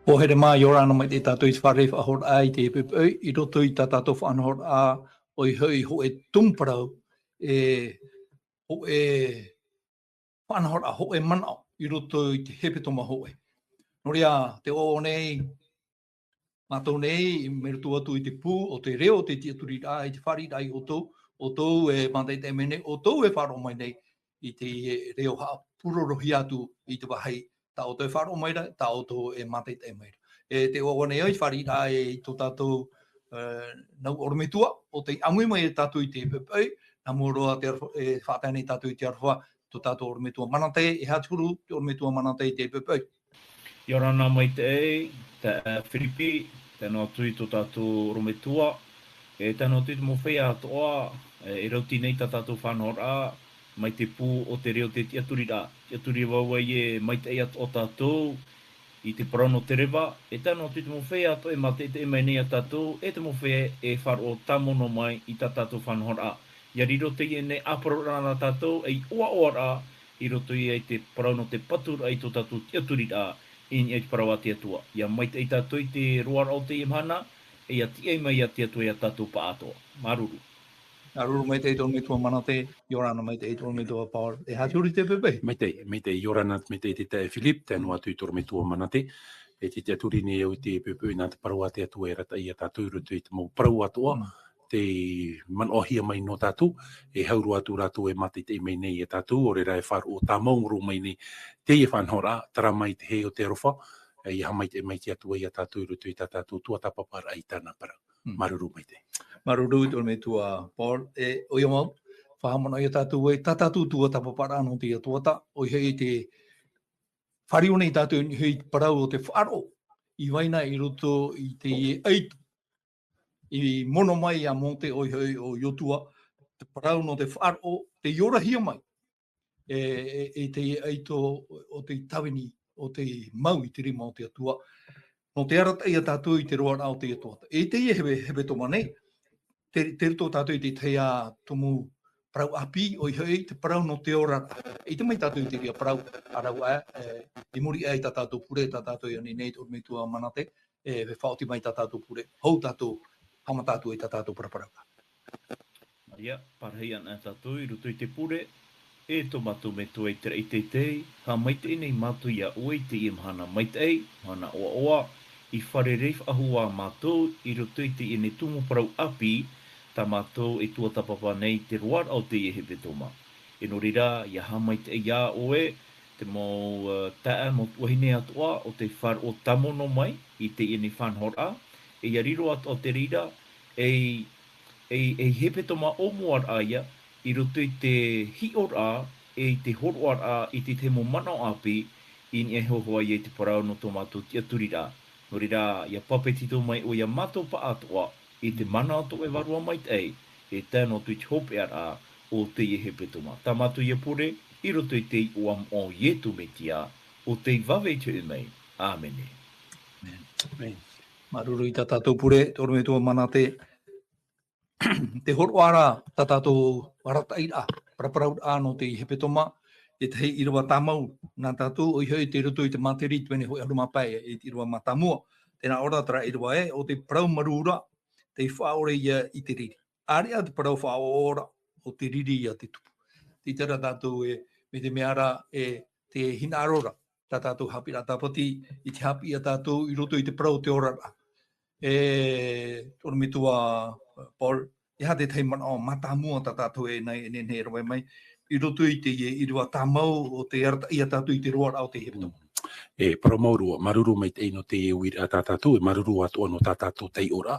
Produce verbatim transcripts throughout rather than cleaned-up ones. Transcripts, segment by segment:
Pō here mā, ʻia ora na maitaʻi tātou i te fārerei faʻahoʻiraʻa i te poʻipoʻi, i roto i tā tātou faʻanahoraʻa, ʻoia hoʻi hōʻē tumu parau, e, hōʻē faʻanahoraʻa, hōʻē manaʻo, i roto i te hepetoma hōʻē. Nō reira, tē ʻoaʻoa nei, mātou nei, mai roto atu i te pū o te reo, te tiʻaturiraʻa, i te fāriʻiraʻa ia ʻoutou, ʻoutou e mātaʻitaʻi mai nei, ʻoutou e faʻaroʻo mai nei, i te reo haʻapurorohia atu i te vāhi, tā ʻoutou e faʻaroʻo mai ra, tā ʻoutou e mātaʻitaʻi mai ra. E tē ʻoaʻoa nei au i te fāriʻiraʻa i tō tātou, e, nau ʻorometua, ʻo tei ʻāmui mai ia tātou i te poʻipoʻi, nā mua roa te aroha, e faʻatae nei tātou i te aroha, tō tātou ʻorometua Manate, e aha te huru te ʻorometua Manate i te poʻipoʻi. ʻIa ora na maitaʻi, taeaʻe Filipi, tae noa atu i tō tātou ʻorometua, e tae noa atu i te mau feiā atoʻa, e, e rauti nei tā tātou faʻanahoraʻa, mai te pū o te reo, te tiʻaturiraʻa. Tiʻaturi vau ē, maitaʻi atoʻa tātou, i te parau nō te reva, e tae noa atu i te mau feiā atoʻa e mātaʻitaʻi mai nei ia tātou, e te mau feiā e faʻaroʻo tāmau noa mai i tā tātou faʻanahoraʻa. ʻIa riro teie nei ʻāparauraʻa nā tātou, ei ʻoaʻoaraʻa, i roto ia i te parau nō te paturaʻa i tō tātou tiʻaturiraʻa, i niʻa i te parau a te Atua. ʻIa maitaʻi tātou i te roaraʻa o teie mahana, e ʻia tiʻa mai ia te Atua ia tātou pāʻatoʻa. Māuruuru. Māuruuru maitaʻi te ʻorometua Manate, ʻia ora na maitaʻi te ʻorometua Paul, e aha te huru i te poʻipoʻi. Maitaʻi, maitaʻi, ʻia ora na maitaʻi te taeaʻe Filipi, tae noa atu i te ʻorometua Manate, e te tiʻaturi nei au i te poʻipoʻi nā te parau a te Atua e arataʻi ia tātou i roto i te mau parau atoʻa, Mm. tei manaʻohia mai nō tātou, e hau roa atu rātou e mātaʻitaʻi mai nei ia tātou, ʻo reira e faʻaroʻo tāmau roa mai nei teie faʻanahoraʻa, terā mai te hē o te aroha, e ʻia haʻamaitaʻi mai te Atua ia tātou i roto i tā tātou tuatāpaparaʻa i tāna parau. Mm. Māuruuru maitaʻi. Māuruuru i te ʻorometua Paul, e ʻoia mau, faʻahaʻamanaʻo ia tātou ē, tā tātou tuatāpaparaʻa nō teie tuhaʻa, ʻoia hoʻi te fāriu nei tātou i niʻa i te parau o te faʻaroʻo, i vai na i roto i te ʻaito i mono mai ia Mōte, ʻoia hoʻi ʻo Iotua, te parau nō te faʻaroʻo, tei orahia mai, e, e, e te ʻaito o te tāvini, o te mau i te rima o te Atua, nō te arataʻi ia tātou i te roaraʻa o teie tuhaʻa. E teie he, hepetoma nei, te, tei roto tātou i te tahi ā tumu parau ʻāpī, ʻoia hoʻi te parau nō te ora. ʻEita mai tātou i te reira parau, ā rāua, e, i muri aʻe i tā tātou pure, tā tātou i ʻō nei, te ʻorometua Manate, e, e faʻaoti mai tā tātou pure, hou tātou, haʻamata atu i tā tātou paraparau. Maria, pārahi ana tātou i roto i te pure, e tō mātou Metua i te raʻi teitei, haʻamaitaʻi nei mātou ia ʻoe i teie mahana maitaʻi, mahana ʻoaʻoa, i fārerei faʻahou ā mātou i roto i teie nei tumu parau ʻāpī, tā mātou e tuatāpapa nei te roaraʻa o teie hepetoma. E nō reira, ʻia haʻamaitaʻi ia ʻoe, te mau, uh, taeaʻe, mau tuahine atoʻa, ʻo tei faʻaroʻo tāmau noa mai i teie nei faʻanahoraʻa, e ʻia riro atoʻa te reira, ei, ei, ei hepetoma ʻōmuaraʻa ia, i roto i te hiʻoraʻa, e i te hōroʻaraʻa i te tahi mau manaʻo ʻāpī, i niʻa iho hoʻi i te parau nō tō mātou tiʻaturiraʻa. Nō reira, ʻia pāpetito mai ʻoe ia mātou pāʻatoʻa, i te mana o tō ʻoe Vārua Maitaʻi, e tae noa atu i te hopeʻaraʻa o teie hepetoma. Tā mātou ia pure, i roto i te iʻoa moʻa o Ietu Metia, ʻo tei vave i te hoʻi mai. ʻĀmene. ʻĀmene. Māuruuru i tā tātou pure, te ʻorometua Manate, te hōroʻaraʻa, tā tātou arataʻiraʻa, paraparauraʻa nō te hepetoma, te tahi ʻīrava tāmau nā tātou, ʻoia hoʻi tei roto i te Māteri, te pene hōʻē ʻahuru mā pae, e te ʻīrava mātāmua. Tē nā ʻō ra terā ʻīrava ē, ʻo te parau marū ra, tei faʻaʻore ia i te riri. ʻĀreʻa te parau faʻaʻoʻoraʻa, ʻo te riri ia te tupu. Tē ʻite ra tātou ē, mai te mea ra, e te hinaʻaro ra, tā tātou haʻapiʻiraʻa tāpati, i te haʻapiʻi ia tātou i roto i te parau o te oraraʻa. E, ʻorometua Paul, e aha te tahi manaʻo mātāmua tā tātou e nehenehe e rave mai, i roto i teie ʻīrava tāmau o te arataʻi ia tātou i te roaraʻa o te hepetoma. Mm. E, parau mau roa, māuruuru maitaʻi nō te uiraʻa tā tātou, e māuruuru atoʻa nō tā tātou taiʻoraʻa,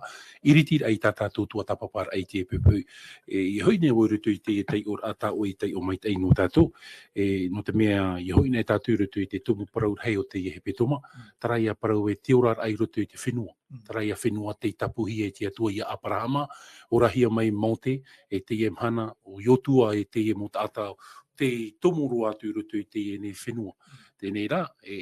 iritiraʻa i tā tātou tuatāpaparaʻa i te poʻipoʻi. E, ʻia hoʻi nei vau i roto i te taiʻoraʻa tā ʻoe i taiʻo maitaʻi nō tātou, e, nō te mea, ʻia hoʻi nei tātou i roto i te tumu parau rahi o teie hepetoma, Mm. terā ia parau e te oraraʻa i roto i te fenua. Mm. Terā ia fenua tei tāpūhia e te Atua ia ʻĀparaama, orahia mai Mōte, e teie mahana, ʻo Iotua e teie mau taʻata, tei tomo roa atu i roto i teie nei fenua. Mm. Teie rā, e,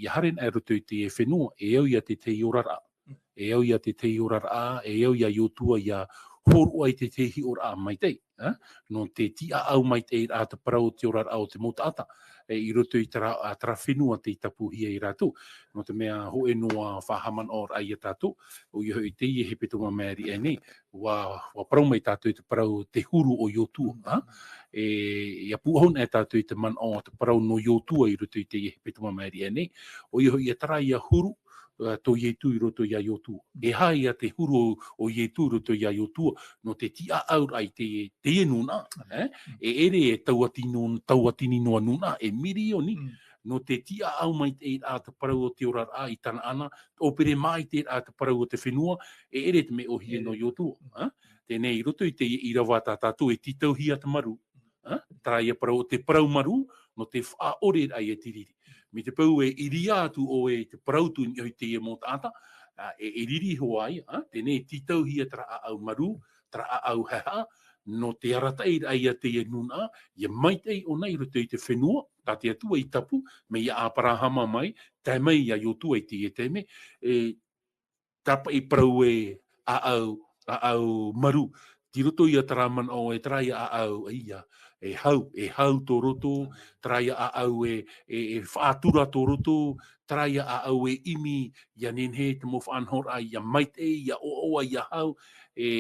ʻia haere na i roto i teie fenua, e au ia te tahi oraraʻa. Mm. E au ia te tahi oraraʻa, e au ia Iotua ia hōroʻa i te, te hiʻoraʻa maitaʻi, ā? Nō te tiʻaʻau maitaʻi rā te parau o te oraraʻa o te mau taʻata, e, i roto i terā, ā, terā fenua tei tapuhia e rātou. Nō te mea hōʻē noa faʻahaʻamanaʻoraʻa ia tātou, ʻoia hoʻi teie hepetoma mai i maʻiri aʻe nei, ʻua, ʻua parau mai tātou i te parau te huru o Iosua, ā? E, ʻia pūʻohu anaʻe tātou i te manaʻo o te parau nō Iosua i roto i teie hepetoma mai i maʻiri aʻe nei, ʻoia hoʻi ia terā ia huru, ā, tō Ietu i roto ia Iosua. E aha ia te huru o, o Ietu i roto ia Iosua, nō te tiʻaʻauraʻa i te, teie nūnaʻa, e? E ʻere e tauatini, tauatini noa nūnaʻa, e mirioni, nō te tiʻaʻau maitaʻi rā te parau o te oraraʻa i Tanaana, ʻōpere maitaʻi rā te parau o te fenua, e ʻere te mea ʻōhie nō Iosua, ā? Teie nei i roto i te ʻīrava tā tātou e tītauhia te marū, ā? Terā ia parau, te parau marū, nō te faʻaʻoreraʻa ia te riri. Mai te peu e ʻiriā atu ʻoe i te parau tū i niʻa i teie mau taʻata, ā, e, e riri hoʻi ia, ā? Teie nei e tītauhia terā ʻāʻau marū, terā ʻāʻau haʻehaʻa, nō te arataʻiraʻa ia teie nūnaʻa, ia maitaʻi ʻōna i roto i te fenua, tā te Atua i tapu, mai ia Aperahama mai, tae mai ia Iosua i teie taime, e, tāpaʻi parau e ʻāʻau, ʻāʻau marū. Tei roto ia terā manaʻo e terā ia ʻāʻau, ʻeia, e hau, e hau tō roto, terā ia ʻāʻau e, e, e faʻatura tō roto, terā ia ʻāʻau e ʻimi, ʻia nehenehe te mau faʻanahoraʻa, ʻia maitaʻi, ʻia ʻoaʻoa, ʻia hau, e,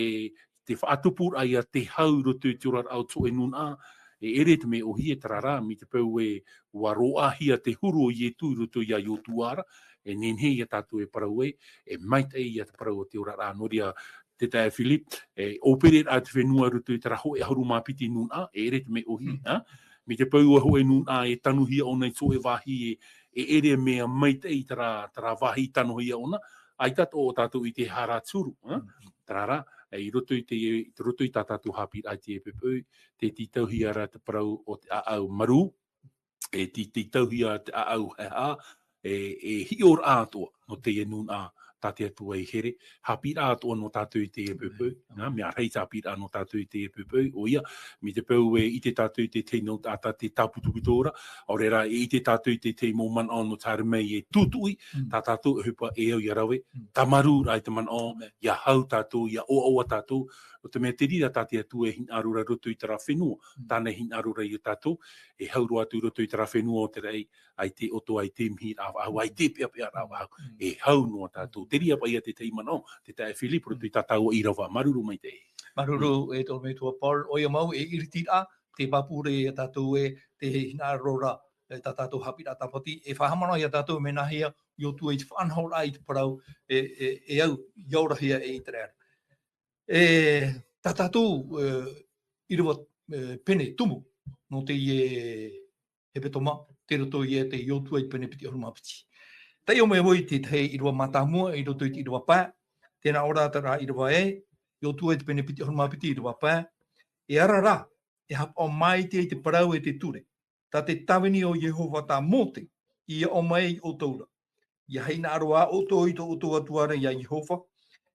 te faʻatupuraʻa ia te hau i roto i te oraraʻa o te hōʻē nūnaʻa, e ʻere te mea ʻōhie terā rā, mai te peu e ʻua roaʻahia te huru o Ietu i roto ia Iosua ra, e nehenehe ia tātou e parau ē, e maitaʻi ia te parau o te oraraʻa. Nō reira, te taeaʻe Philip, e ʻōpereraʻa te fenua i roto i terā hōʻē ʻahuru mā piti nūnaʻa, e ʻere te mea ʻōhie, ā? Mai te peu ʻo te hōʻē nūnaʻa e tanuhia ʻōna i te hōʻē vāhi e, e ʻere mea maitaʻi terā, terā vāhi i tanuhia ʻōna, ʻaita atoʻa tātou i ʻite e aha te huru, ā? Terā rā, e, i roto i te, i roto i tā tātou haʻapiʻiraʻa i teie poʻipoʻi, tē tītauhia ra te parau o te ʻāʻau marū, e tī-, tītauhia te ʻāʻau haʻehaʻa, e, e hiʻoraʻa atoʻa nō teie nūnaʻa tā te Atua i here, haʻapiʻiraʻa atoʻa nō tātou i teie poʻipoʻi, nā, mea rahi te haʻapiʻiraʻa nō tātou i teie poʻipoʻi, ʻoia, mai te peu e ʻite tātou i te tahi mau taʻata tē tāpitopito ra, ʻaore rā, e ʻite tātou i te tahi mau manaʻo nō te haere mai e tūtuʻi, tā tātou ʻohipa e au ʻia rave, tā marū rā i te manaʻo, ʻia hau tātou, ʻia ʻoaʻoa tātou, nō te mea te reira tā te Atua e hinaʻaro ra i roto i terā fenua, tāna e hinaʻaro ra ia tātou, e hau roa atu i roto i terā fenua o te raʻi, ʻaita e ʻoto, ʻaita e mihi rāvaʻau, ʻaita e peʻapeʻa rāvaʻau, e hau noa tātou. Te reira paʻi ia te tahi manaʻo, te taeaʻe Philip, i roto i tā tāua ʻīrava, māuruuru maitaʻi. Māuruuru, e te ʻorometua Paul, ʻoia mau, e ʻiritiraʻa, tē pāpū ra ia tātou ē, tē hinaʻaro ra, e tā tātou haʻapiʻiraʻa tāpati, e faʻahaʻamanaʻo ia tātou mea nāhea Iosua i te faʻanahoraʻa i te parau, e, e, e au, ʻia orahia e ʻĪteraʻera. E, tā tātou, e, ʻīrava, e, pene tumu, nō teie hepetoma, tei roto ia te Iosua i te pene piti ʻahuru mā piti. Taiʻo mai vau i te tahi ʻīrava mātāmua, i roto i te ʻīrava pae, tē nā ʻō ra terā ʻīrava ē, Iosua i te pene piti ʻahuru mā piti ʻīrava pae, e ara rā, e haʻapaʻo maitaʻi i te parau e te ture. Tā te tāvini o Iehova tā Mōte, ʻia ʻō mai ia ʻoutou ra. ʻIa hinaʻaro ā ʻoutou i tō ʻoutou Atua ra ia Iehova,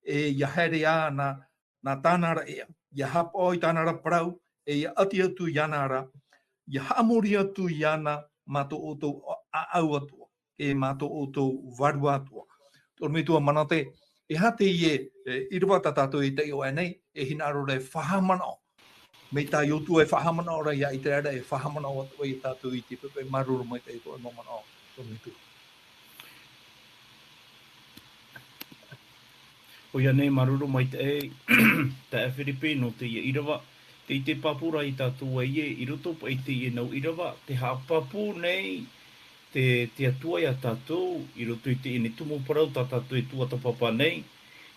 e ʻia haere ā nā, nā tāna ra ʻēʻa, ʻia haʻapaʻo i tāna ra parau, e ʻia ʻati atu iāna ra, ʻia haʻamori atu iāna mā tō ʻoutou ʻāʻau atoʻa, e mā tō ʻoutou vārua atoʻa. Te ʻorometua Manate, e aha teie, e, ʻīrava tā tātou e taiʻo aʻe nei, e hinaʻaro ra e faʻahaʻamanaʻo. Mai tā Iosua e faʻahaʻamanaʻo ra ia ʻĪteraʻera, e faʻahaʻamanaʻo atoʻa ia tātou i te poʻipoʻi. Māuruuru maitaʻi i tō ʻoe mau manaʻo, ʻorometua. ʻOia nei, māuruuru maitaʻi, taeaʻe Philip, nō teie ʻīrava, tē, tē pāpū ra ia tātou ē, i roto paʻi i teie mau ʻīrava, tē haʻapāpū nei te, te Atua ia tātou, i roto i teie nei tumu parau tā tātou e tuatāpapa nei,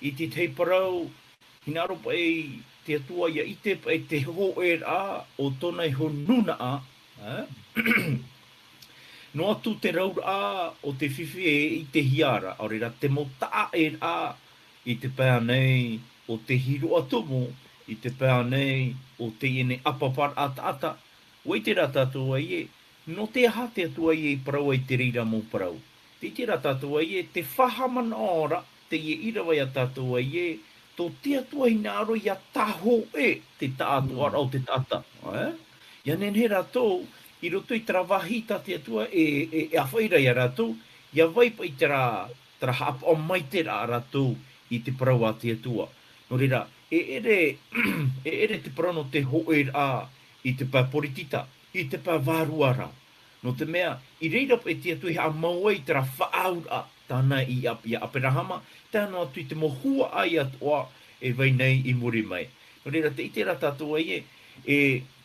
i te tahi parau, hinaʻaro paʻi te Atua ʻia ʻite paʻi te hōʻēraʻa o tōna iho nūnaʻa, ā? Noa atu te rauraʻa o te fifi e ʻitehia ra, ʻaore rā te mau taʻaʻēraʻa i te pae nei o te hiroʻa tumu, i te pae nei o teie nei ʻāpaparaʻa taʻata, ʻua ʻite rā tātou ē, nō te aha te Atua ē i parau ai te reira mau parau. Tē ʻite rā tātou ē, tē faʻahaʻamanaʻo ra teie ʻīrava ia tātou ē, tō te Atua hinaʻaro ʻia tāhōʻē te taʻatoʻaraʻa o te taʻata, ē? ʻIa nehenehe rātou, i roto i terā vāhi tā te Atua e, e, e ʻāfaʻi ra ia rātou, ʻia vai paʻi terā, terā haʻapaʻo maitaʻi ra rātou i te parau a te Atua. Nō reira, E ʻere, e ʻere te parau nō te hōʻēraʻa i te pae poritita, i te pae vārua rā. Nō te mea, i reira paʻi te Atua e haʻamau ai terā faʻaauraʻa, tāna i Ap-, ia Aperahama, tae noa atu i te mau huaʻai atoʻa e vai nei i muri mai. Nō reira, tē ʻite ra tātou ē, e,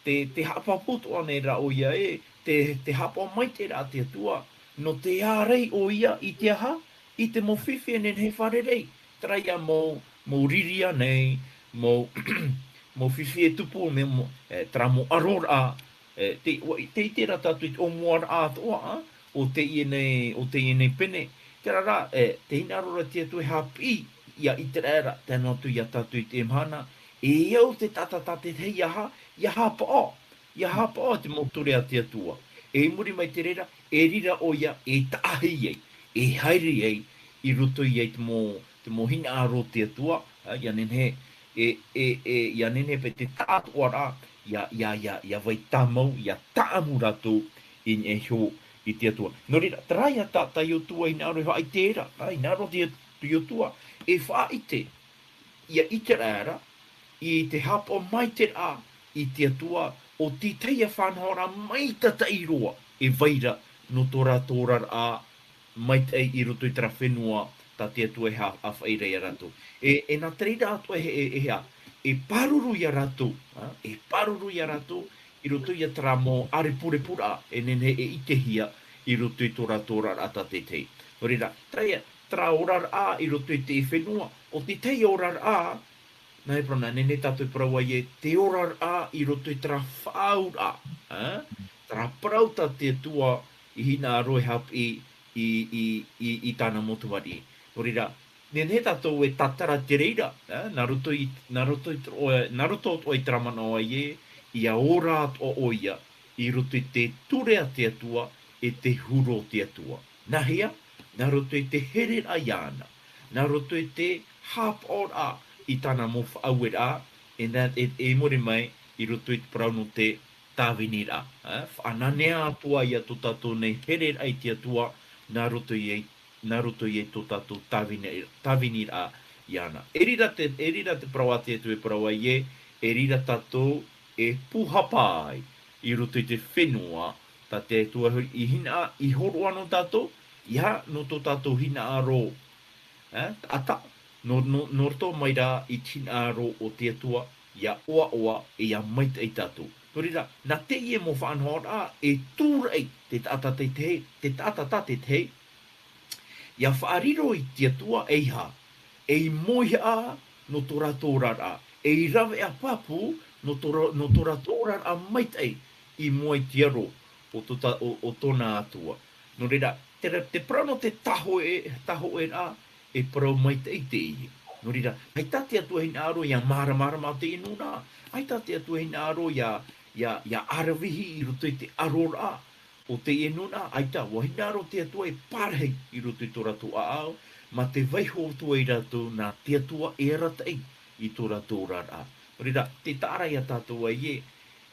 te, te haʻapāpū atoʻa nei rā ʻoia ē, te, te haʻapaʻo maitaʻi rā te Atua, nō te ārai ʻoia i te aha, i te mau fifi e nehenehe e fārerei. Terā ia mau, mau riri ānei, mau, mau fifi e tupu, mea mau, e, terā mau ʻaroraʻa, e, te, ʻua, tē ʻite ra tātou i te ʻōmuaraʻa atoʻa, ā, o teie nei, o teie nei pene. Terā rā, e, tē hinaʻaro ra te Atua e haʻapiʻi ia Iteraera, tae noa atu ia tātou i teie mahana, e au te taʻata tātaʻitahi ia ha-, ia haʻapaʻo, ia haʻapaʻo te mau ture a te Atua. E i muri mai te reira, e riro ʻoia, e taʻahi ai, e haere ai, i roto ia i te mau, te mau hinaʻaro o te Atua, ā, ia nehenehe, e, e, e, ia nehenehe paʻi te taʻatoʻaraʻa, ia, ia, ia, ia vai tāmau, ia tāʻamu rātou i niʻa iho i te Atua. Nō reira, terā ia tā, tā Iosua e hinaʻaro e faʻaʻite ra, ā, hinaʻaro te Iosua, e faʻaʻite, ia Iteraera, i te haʻapaʻo maitaʻi ra i te Atua, ʻo te tahi ia faʻanahoraʻa maitaʻi roa, e vai ra, nō tō rātou oraraʻa maitaʻi i roto i terā fenua, tā te Atua e ha-, haʻafaʻaʻī ra ia rātou. E, e nā te reira atoʻa e, e, e, e pāruru ia rātou, ā, e pāruru ia rātou, i roto ia terā mau ʻārepurepuraʻa, e nehenehe e ʻitehia, i roto i tō rātou oraraʻa tātaʻitahi. Nō reira, terā ia, terā oraraʻa i roto i te fenua, ʻo te tahi oraraʻa, nā hea parau nā, nehenehe tātou e parau ai ē, te oraraʻa i roto i terā faʻaauraʻa, ā? Terā parau tā te Atua i hinaʻaro e haʻapiʻi i, i, i, i tāna mau tamariʻi. Nō reira, nehenehe tātou e tātara te reira, ā? Nā roto i, nā roto i, nā roto atoʻa i terā manaʻo ē, ia ora atoʻa ʻoia, i roto i te ture a te Atua, e te huru o te Atua. Nā hea? Nā roto i te hereraʻa iāna. Nā roto i te haʻapaʻoraʻa i tāna mau faʻaueraʻa, e nā, e, e i muri mai, i roto i te parau nō te tāviniraʻa. Ā? Faʻananea atoʻa ia tō tātou nei hereraʻa i te Atua, nā roto i, nā roto i tō tātou tāvini-, tāviniraʻa iāna. E riro te, e riro te parau a te Atua e parau ai ē, e riro tātou e pūhapa ai i roto i te fenua, tā te Atua i hinaʻaro, i hōroʻa nō tātou, ʻeiaha nō tō tātou hinaʻaro, ā, taʻata, nō, nō, nō roto mai rā i te hinaʻaro o te Atua, ʻia ʻoaʻoa, e ʻia maitaʻi tātou. Nō reira, nā teie mau faʻanahoraʻa, e tūraʻi te taʻata tātaʻitahi, te taʻata tātaʻitahi, ʻia faʻariro i te Atua ʻeiaha, ei mōihaʻa nō tō rātou oraraʻa, ei rāveʻa pāpū nō tō rā-, nō tō rātou oraraʻa maitaʻi i mua i te aro o tō ta-, o, o tōna Atua. Nō reira, te ra-, te parau nō te tāhōʻē, tāhōʻēraʻa, e parau maitaʻi teie. Nō reira, ʻaita te Atua e hinaʻaro ʻia māramarama teie nūnaʻa, ʻaita te Atua e hinaʻaro ʻia, ʻia, ʻia ʻaravihi i roto i te aroraʻa, o teie nūnaʻa, ʻaita, ʻua hinaʻaro te Atua e parahi i roto i tō rātou ʻāʻau, mā te vaiiho atu ai rātou nā te Atua e arataʻi i tō rātou oraraʻa. Nō reira, tē taʻa ra ia tātou ē,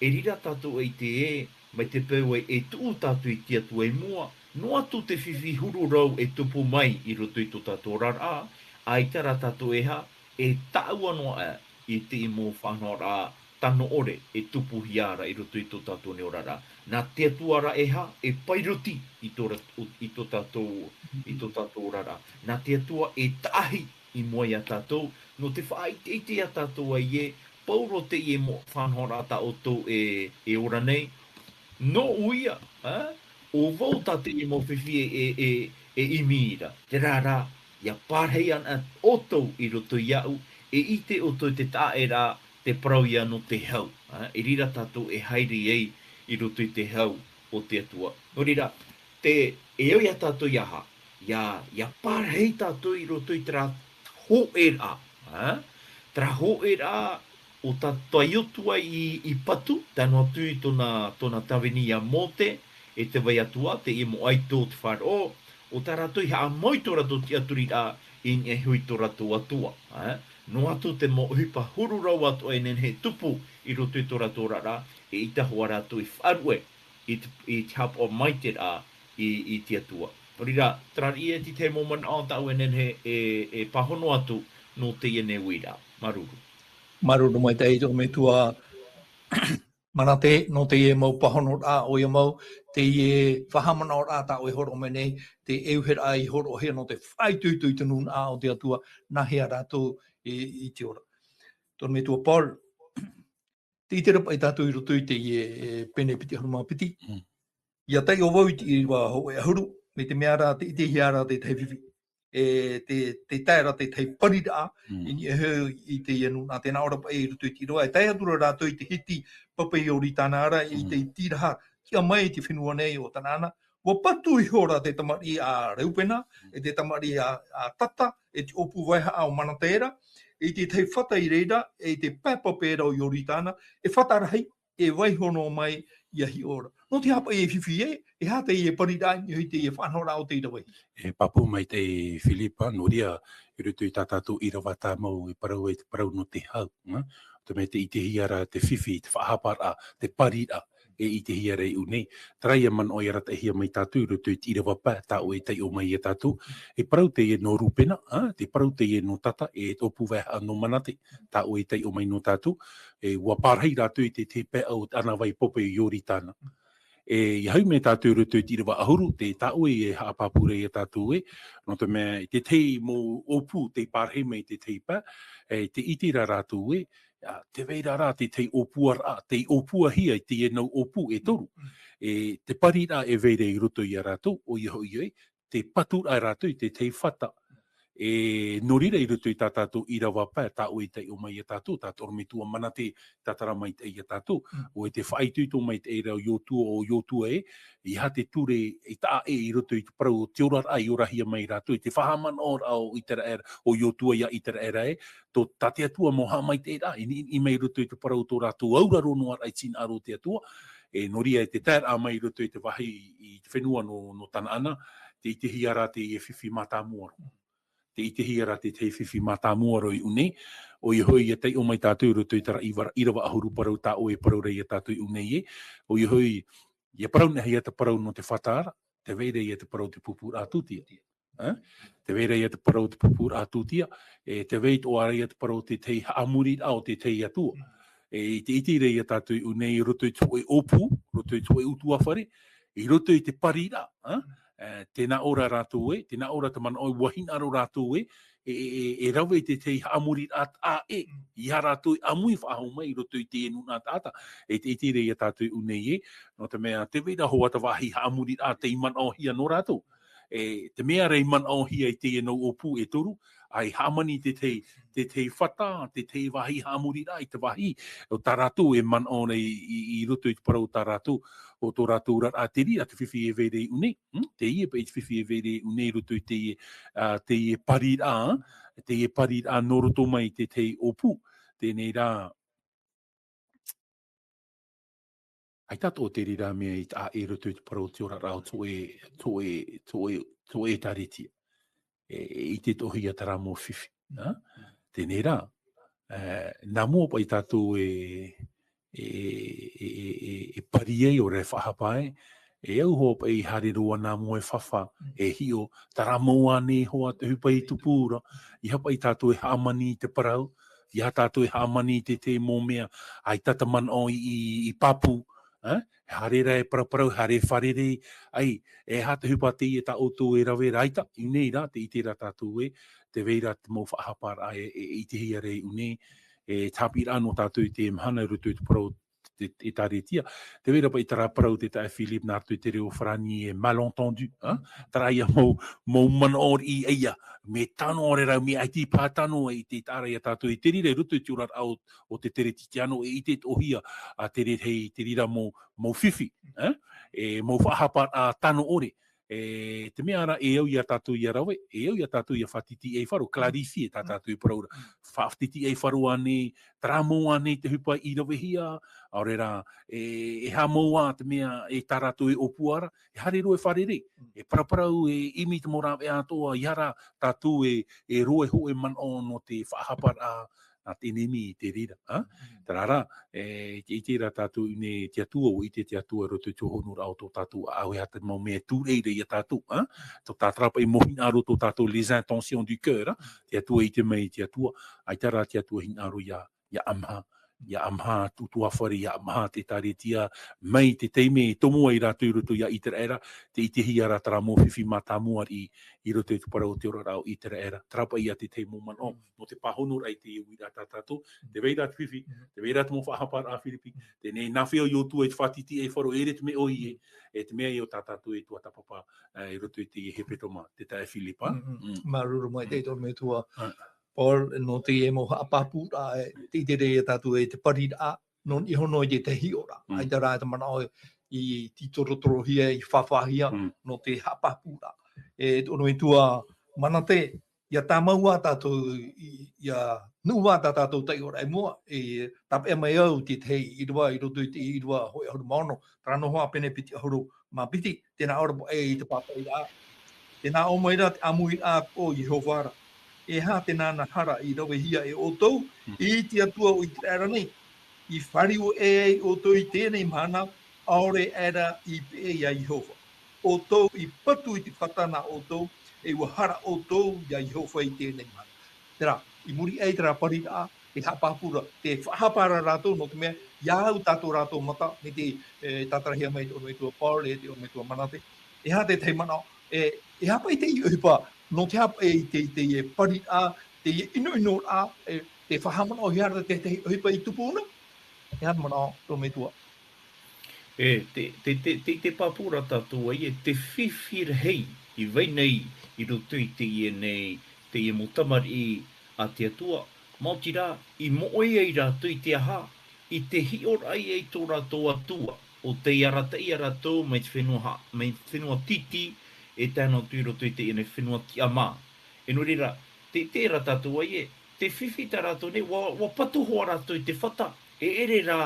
e riro tātou e ʻite ē, mai te peu ē e tuʻu tātou i te Atua i mua, noa atu te fifi huru rau e tupu mai i roto i tō tātou oraraʻa, ʻaita rā tātou e ha-, e tāʻua noa aʻe i te mau faʻanahoraʻa tano ʻore e tupuhia ra i roto i tō tātou nei oraraʻa. Nā te Atua rā ʻeiaha e pairoti i tō ra-, i tō tātou, i tō tātou oraraʻa. Nā te Atua e taʻahi i mua ia tātou, nō te faʻaʻiteʻite ia tātou ē, pauroa teie mau faʻanahoraʻa tā ʻoutou e, e ora nei, nōʻu ia, ā, ʻo vau tā teie mau fifi e, e, e, e ʻimi ra. Terā rā, ʻia parahi ana ʻoutou i roto iāʻu, e ʻite ʻoutou i te taʻaʻēraʻa, te parau ia nō te hau, ā, e riro tātou e haere ai i roto i te hau o te Atua. Nō reira, te, e au ia tātou ʻeiaha, ʻia, ʻia parahi tātou i roto i terā hōʻēraʻa, ā, terā hōʻēraʻa o tā, tā Iosua i, i patu, tae noa atu i tōna, tōna tāvini ia Mōte, e te vai atu ā, teie mau ʻaito o te Faroʻo, ʻo tā rātou i haʻamau i tō rātou tiʻaturiraʻa i niʻa iho i tō rātou Atua, ā. Noa atu te mau ʻohipa huru rau atoʻa e nehenehe e tupu i roto i tō rātou oraraʻa, eʻita hoʻi rātou i faʻaruʻe i te, i te haʻapaʻo maitaʻi ra i, i te Atua. Nō reira, terā ia te tahi mau manaʻo tāʻu e nehenehe e, e pāhono atu nō teie nei uiraʻa. Māuruuru. Māuruuru maitaʻi i tō metua Manate, nō teie mau pāhonoraʻa, ʻoia mau, teie faʻahaʻamanaʻoraʻa tā ʻoe e hōroʻa mai nei, te ʻeuheraʻa i hōroʻahia nō te faʻaitoito i te nūnaʻa o te Atua, nā hea rātou i, i te ora. Tō metua Paul, tē ʻite ra paʻi tātou i roto i teie, e, pene piti ʻahuru mā piti. Mm. ʻIa taiʻo vau i te ʻīrava hōʻē ʻahuru, mai te mea ra, tē ʻitehia ra te tahi fifi. E, te, tē tae ra te tahi pariraʻa, Mm. i niʻa iho i teie nūnaʻa, tē nā ʻō ra paʻi i roto i te ʻīrava, e tae atu ra rātou i te hiti pape Ioritana ra, i Mm. te tīraha, tiʻa mai i te fenua nei o Tanaana. ʻUa patu iho ra te tamariʻi a Reupena, e te tamariʻi a, a Tata, e te ʻōpū vaehaʻa o Manate ra, i te tahi fata i reira, e i te pae pape ra o Ioritana, e fata rahi, e vaiiho noa mai ʻia hiʻo ra. Nō te aha paʻi e fifi ē, e aha teie pariraʻa i niʻa i teie faʻanahoraʻa o te ʻīrava? E pāpū maitaʻi Philippe, nō reira, i roto i tā tātou ʻīrava tāmau, e parau ai te parau nō te hau, ā? Te mea tē ʻitehia ra te fifi, te faʻahaparaʻa, te pariraʻa, e ʻitehia ra i ʻō nei. Terā ïa manaʻo e arataʻihia mai tātou i roto i te ʻīrava pae, tā ʻoe e taiʻo mai ia tātou. E parau teie nō Reupena, ā? Te parau teie nō Tata, e te ʻōpū vaehaʻa nō Manate, tā ʻoe e taiʻo mai nō tātou. E, ʻua pārahi rātou i te, te pae o te ʻānāvai pape Ioritana. E, ʻia hoʻi mai tātou i roto i te ʻīrava ʻahuru, te tā ʻoe e haʻapāpū ra ia tātou ē, nō te mea, i te tahi mau ʻōpū tei pārahi mai i te tahi pae, e, tē ʻite ra rātou ē, ā, tē vai ra rā te tahi ʻōpuaraʻa, tei ʻōpuahia i teie nau ʻōpū e toru. Mm. E, te pariraʻa e vai ra i roto ia rātou, ʻoia hoʻi ē, tē patu ra rātou i te tahi fata. E, nō reira i roto i tā tātou ʻīrava pae, tā ʻoe e taiʻo mai ia tātou, tā te ʻorometua Manate, tātara maitaʻi ia tātou. Mm. ʻO ʻoe tē faʻaitoito maitaʻi ra ʻo Iotua, ʻo Iotua ē, e aha te ture i taʻa ʻē i roto i te parau o te oraraʻa i orahia mai rātou, i te faʻahaʻamanaʻoraʻa o ʻĪteraʻera, ʻo Iotua ia ʻĪteraʻera ē, tō, tā te Atua mau haʻamaitaʻiraʻa, i niʻiniʻi mai i roto i te parau o tō rātou auraro noa raʻa i te hinaʻaro o te Atua, e, nō reira e te taeraʻa mai i roto i te vāhi i te fenua nō, nō Tanaana, tē ʻitehia ra teie fifi mātāmua roa. Tē ʻitehia ra te tahi fifi mātāmua roa i ʻō nei, ʻoia hoʻi ʻia taiʻo mai tātou i roto i terā ʻīrava, ʻīrava ʻahuru parau tā ʻoe e parau ra ia tātou i ʻō nei ē, ʻoia hoʻi, ʻia parau noa hia te parau nō te fata ra, tē vai ra ia te parau te pūpūraʻa tūtia. Ā? Tē vai ra ia te parau te pūpūraʻa tūtia, e tē vai atoʻa ra ia te parau te tahi haʻamoriraʻa o te tahi atua. E tē ʻite ra ia tātou i ʻō nei i roto i te hōʻē ʻōpū, roto i te hōʻē ʻutuāfare, i roto i te pariraʻa, ā? E, tē nā ʻō ra rātou ē, tē nā ʻō ra te manaʻo ē, ʻua hinaʻaro rātou ē, e, e, e, e rave i te tahi haʻamoriraʻa taʻa ʻē, ia rātou e ʻāmui faʻahou mai i roto i te nūnaʻa taʻata. E tē ʻite ra ia tātou i ʻō nei ē, nō te mea, tē vai ra hoʻi te vāhi haʻamoriraʻa tei manaʻohia nō rātou. E, te mea ra i manaʻohia i teie nau ʻōpū e toru, ʻa, i hāmani te tahi, te tahi fata, te tahi vāhi haʻamoriraʻa i te vāhi, o tā rātou e manaʻo nei i, i, i roto i te parau o tā rātou, o tō rātou oraraʻa. Terā te fifi e vai ra i ʻō nei, hm? Teie paʻi te fifi e vai ra i ʻō nei i roto i teie, ā, teie pariraʻa, teie pariraʻa nō roto mai i te tahi ʻōpū, teie rā, ʻaita atoʻa te reira mea i taʻa ʻē i roto i te parau o te oraraʻa o tō ʻoe, tō ʻoe, tō ʻoe, tō ʻoe ʻĒtārētia. E, e ʻite atoʻahia terā mau fifi, ā? Teie rā, e, nā mua paʻi tātou e, e, e, e, e, e pari ai, ʻaore rā e faʻahapa ai, e au hoʻi paʻi haere roa nā mua e fāfā, e hiʻo, terā mau ānei hoʻi te ʻohipa i tupu ra, ʻeiaha paʻi tātou e hāmani i te parau, ʻeiaha tātou e hāmani i te, te mau mea, ʻaita te manaʻo i, i, i pāpū, ā? E haere ra e paraparau, e haere e fārerei, ʻaita, e aha te ʻohipa teie tā ʻoutou e rave ra, ʻaita, i ʻō nei rā, tē ʻite ra tātou ē, tē vai ra te mau faʻahaparaʻa e, e, e ʻitehia ra i ʻō nei, e te haʻapiʻiraʻa nō tātou i teie mahana i roto i te parau ʻĒtārētia. Tē vai ra paʻi terā parau tē taʻa e Philippe nā roto i te reo farāni e malentendu, ā? Terā ïa mau, mau manaʻo riʻi ʻeiaha, mea tano ʻaore rā, mea ʻaita e pāhono ai i te taʻa ra ia tātou, e te reira i roto i te oraraʻa o, o te Kerisetiano, e ʻite atoʻahia, ā, te reira hei, te reira mau, mau fifi, ā? E mau faʻahaparaʻa tano ʻore. E, te mea ra, e au ia tātou ʻia rave, e au ia tātou ʻia faʻatitiʻaifaro, clarifier, tā tātou e parau ra. Faʻatitiʻaifaro ānei, terā mau ānei te ʻohipa i ravehia, ʻaore rā, e, e aha mau ā te mea e tā rātou e ʻōpua ra, e haere roa e fārerei, e paraparau, e ʻimi i te mau rāveʻa atoʻa, ʻeiaha rā tātou e, e roaʻa hōʻē manaʻo nō te faʻahaparaʻa, nā te ʻenemi i te reira, ā? Terā rā, e, tē ʻite ra tātou i ʻō nei te Atua, ʻua ʻite te Atua i roto i te hōhonuraʻa o tō tātou ʻāʻau, e aha te mau mea e tūreʻi ra ia tātou, ā? Tō tātou paʻi mau hinaʻaro, tō tātou les intentions du cœur, ā? Te Atua e ʻite mai te Atua, ʻaita rā te Atua e hinaʻaro ʻia, ʻia ʻamaha, ʻia ʻamaha te ʻutuāfare, ʻia ʻamaha te ʻĒkālesia, mai te taime e tomo ai rātou i roto ia ʻĪteraʻera, tē ʻitehia ra terā mau fifi mātāmua i, i roto i te parau o te oraraʻa o ʻĪteraʻera. Terā paʻi ia te tahi mau manaʻo, nō te pāhonoraʻa i teie uiraʻa tā tātou, tē vai ra te fifi, tē vai ra te mau faʻahaparaʻa Firipi, teie nei nā hea ʻo Iosua i te faʻatītīʻaifaro, e ʻere te mea ʻoia, e te mea ïa ʻo tā tātou e tuatāpapa, eh, i roto i teie hepetoma, te taeaʻe Filipa. Mm, mm. Mm. Māuruuru maitaʻi tō ʻoe metua. Ah. Paul, nō teie mau haʻapāpūraʻa, e, tē ʻite ra ia tātou e te pariraʻa, nō niʻa iho noa i te hiʻoraʻa. Mm. ʻAita rā te manaʻo i tītorotorohia, i fāfāhia, Mm. nō te haʻapāpūraʻa. E, tō ʻoe metua Manate, ʻia tāmau ā tātou, i, ʻia nuʻu ā tā tātou taiʻoraʻa i mua, e, tāpeʻa mai au te tahi ʻīrava, i roto i te ʻīrava hōʻē ʻahuru mā ono, terā noa hoʻi pene piti ʻahuru mā piti, tē nā ʻō ra paʻi te pāpaʻiraʻa. Tē nā ʻō mai ra te ʻāmuiraʻa o Iehova ra. E aha te nānā hara i ravehia e ʻoutou, Mm. i te Atua o ʻĪteraʻera nei, i fāriu ʻē ai ʻoutou i teie nei mahana, ʻaore aʻera i peʻe ia Iehova ʻoutou i patu i te fata nā ʻoutou, e ʻua hara ʻoutou ia Iehova i teie nei mahana. Terā, i muri aʻe i terā pariraʻa, te haʻapāpūraʻa, te faʻahapa ra rātou, nō te mea, ʻia au tā tō rātou mata, mai te, e, tātarahia mai tō ʻoe metua Paul, e tō ʻoe metua Manate. E aha te tahi manaʻo, e, e aha paʻi teie ʻohipa, nō te aha paʻi te, te, e pariraʻa, teie ʻinoʻinoraʻa, e, te faʻahaʻamanaʻohia ra te tahi ʻohipa i tupu na? E aha te manaʻo, tō ʻoe metua? E, te, te, te, te, te pāpū ra tātou ai, e te fifi rahi i vai nei i roto i teie nei, teie mau tamariʻi a te Atua, maoti rā, i moʻe ai rātou i te aha, i te hiʻoraʻa i tō rātou Atua, ʻo tei arataʻi ia rātou mai te fenua ha-, mai te fenua titi, e tae noa atu i roto i teie nei fenua tiʻamā. E nō reira, tē, tē ʻite ra tātou ai, e, te fifi tā rātou nei, ʻua, ʻua patu hoʻi rātou i te fata, e ʻere rā,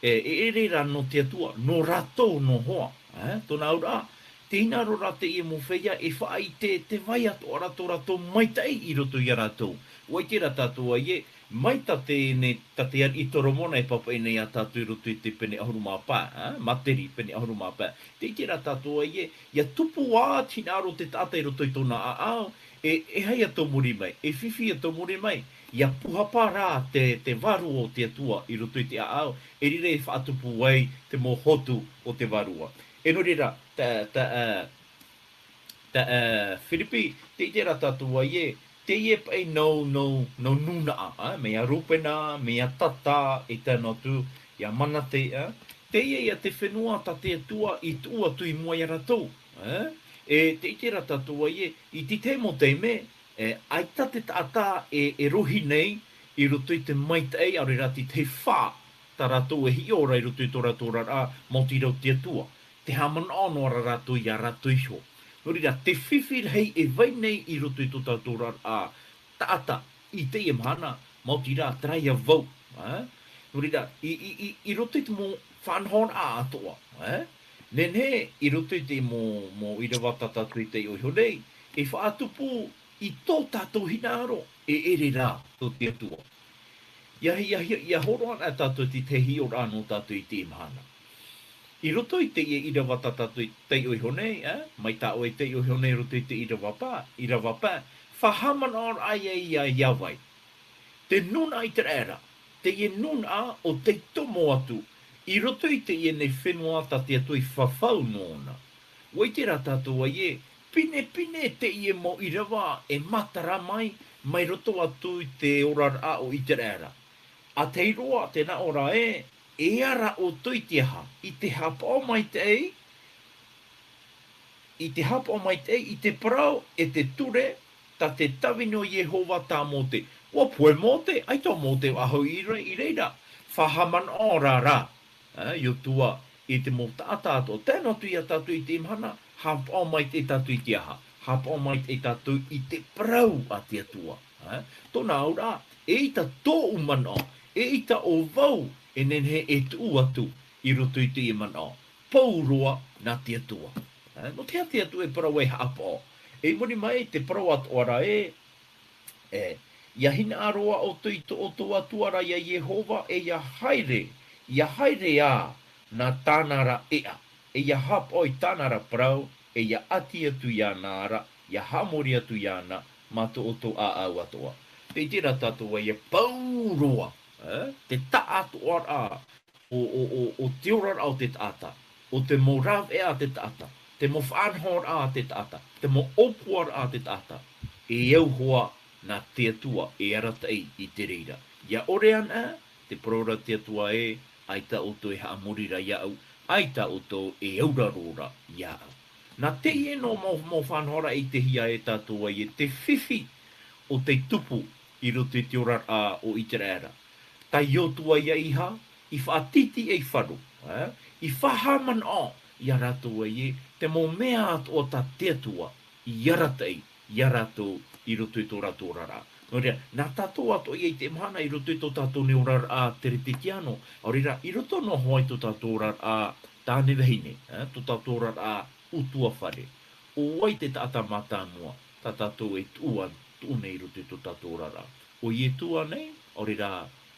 e, e ʻere rā nō te Atua, nō rātou noa hoʻi, e, tōna auraʻa, tē hinaʻaro ra teie mau feiā e faʻaʻite, tē vai atoʻa ra tō rātou maitaʻi i roto ia rātou. ʻUa ʻite ra tātou ai, e, mai tā teie nei, tā te ariʻi Toromona e pāpaʻi nei ia tātou i roto i te pene ʻahuru mā pae, e, Materi, pene ʻahuru mā pae. Tē ʻite ra tātou ai, e, ʻia tupu ā te hinaʻaro o te taʻata i roto i tōna ʻāʻau, e, e aha ia tō muri mai, e fifi ia tō muri mai, ʻia pūhapa rā te, te Vārua o te Atua i roto i te ʻāʻau, e riro e faʻatupu ai te mau hotu o te Vārua. E nō reira, tā, tā, ā, tā, ā, Firipi, tē ʻite ra tātou ai, e, teie paʻi nau, nau, nau nūnaʻa, ā, mai ia Rupena, mai ia Tata, e tae noa atu, ia Manate, ā, teie ia te fenua tā te Atua i tuʻu atu i mua ia rātou, ā, e tē ʻite ra tātou ai, e, i te tahi mau taime, e, ʻaita te taʻata e, e rohi nei i roto i te maitaʻi, ʻaore rā te tahi fā, tā rātou e hiʻo ra i roto i tō rātou oraraʻa, maoti rā ʻo te Atua. Tē haʻamanaʻo noa ra rātou ia rātou iho. Nō reira, te fifi rahi e vai nei i roto i tō tātou oraraʻa taʻata i teie mahana, maoti rā, terā ia vau, ā? Nō reira, i, i, i, i roto i te mau faʻanahoraʻa atoʻa, ā? Nehenehe, i roto i te mau, mau ʻīrava tā tātou i taiʻo iho nei, e faʻatupu i tō tātou hinaʻaro, e ʻere rā tō te Atua. ʻIa, ʻia, ʻia, ʻia hōroʻa ana tātou i te hiʻoraʻa nō tātou i teie mahana. I roto i teie ʻīrava tā tātou i taiʻo iho nei, ā, mai tā ʻoe i taiʻo iho nei i roto i te ʻīrava pae, ʻīrava pae, faʻahaʻamanaʻoraʻa ia, ia, ia vai. Te nūnaʻa ʻĪteraʻera, teie nūnaʻa ʻo tei tomo atu, i roto i teie nei fenua tā te Atua i fafau nōna. ʻUa ʻite rā tātou ai ē, pinepine teie mau ʻīrava e matara mai, mai roto atu i te oraraʻa o ʻĪteraʻera. ʻA tahi roa, tē nā ʻō ra ē, e ara ʻoutou i te aha, i te haʻapaʻo maitaʻi, i te haʻapaʻo maitaʻi, i te parau, e te ture, tā te tāvini o Iehova tā Mōte. ʻUa pohe Mōte, ʻaita ʻo Mōte faʻahou i rei-, i reira. Faʻahaʻamanaʻo ra rā, ā, Iosua, i te mau taʻata atoʻa. Tae noa atu ia tātou i teie mahana, haʻapaʻo maitaʻi tātou i te aha? Haʻapaʻo maitaʻi tātou i te parau a te Atua. Ā? Tōna auraʻa, eʻita tōʻu manaʻo, eʻita ʻo vau e nehenehe e tuʻu atu i roto i teie manaʻo. Pauroa nā te Atua. Ā, nō te aha te Atua e parau ai haʻapaʻo? I muri mai, te parau atoʻa ra ē, ē, ʻia hinaʻaro ā ʻoutou i tō ʻoutou Atua ra ia Iehova, e ʻia haere, ʻia haere ā nā tāna ra ʻēʻa, e ʻia haʻapaʻo i tāna ra parau, e ʻia ʻati atu iāna ra, ʻia haʻamori atu iāna, mā tō ʻoutou ʻāʻau atoʻa. Tē ʻite ra tātou ē, pauroa ā, te taʻatoʻaraʻa o, o, o, o te oraraʻa o te taʻata, o te mau rāveʻa a te taʻata, te mau faʻanahoraʻa a te taʻata, te mau ʻōpuaraʻa a te taʻata, e au hoʻi nā te Atua e arataʻi i te reira. ʻIa ʻore ana, te parau ra te Atua ē, ʻaita ʻoutou e haʻamori ra iāʻu, ʻaita ʻoutou e auraro ra iāʻu. Nā teie noa mau, mau faʻanahoraʻa i ʻitehia e tātou ai e te fifi o tei tupu i roto i te oraraʻa o ʻĪteraʻera. Tā Iosua ia Iha, i faʻatītīʻaifaro, ā, i faʻahaʻamanaʻo ia rātou ai ē, te mau mea atoʻa tā te Atua i arataʻi ia rātou i roto i tō rātou oraraʻa. Nō reira, nā tātou atoʻa ia i teie mahana i roto i tō tātou nei oraraʻa Kerisetiano, ʻaore rā, i roto noa hoʻi i tō tātou oraraʻa tāne vahine, ā, tō tātou oraraʻa ʻutuāfare. ʻO vai te taʻata mātāmua, tā tātou e tuʻu a-, tuʻu nei i roto i tō tātou oraraʻa? ʻO Iosua nei, ʻaore rā,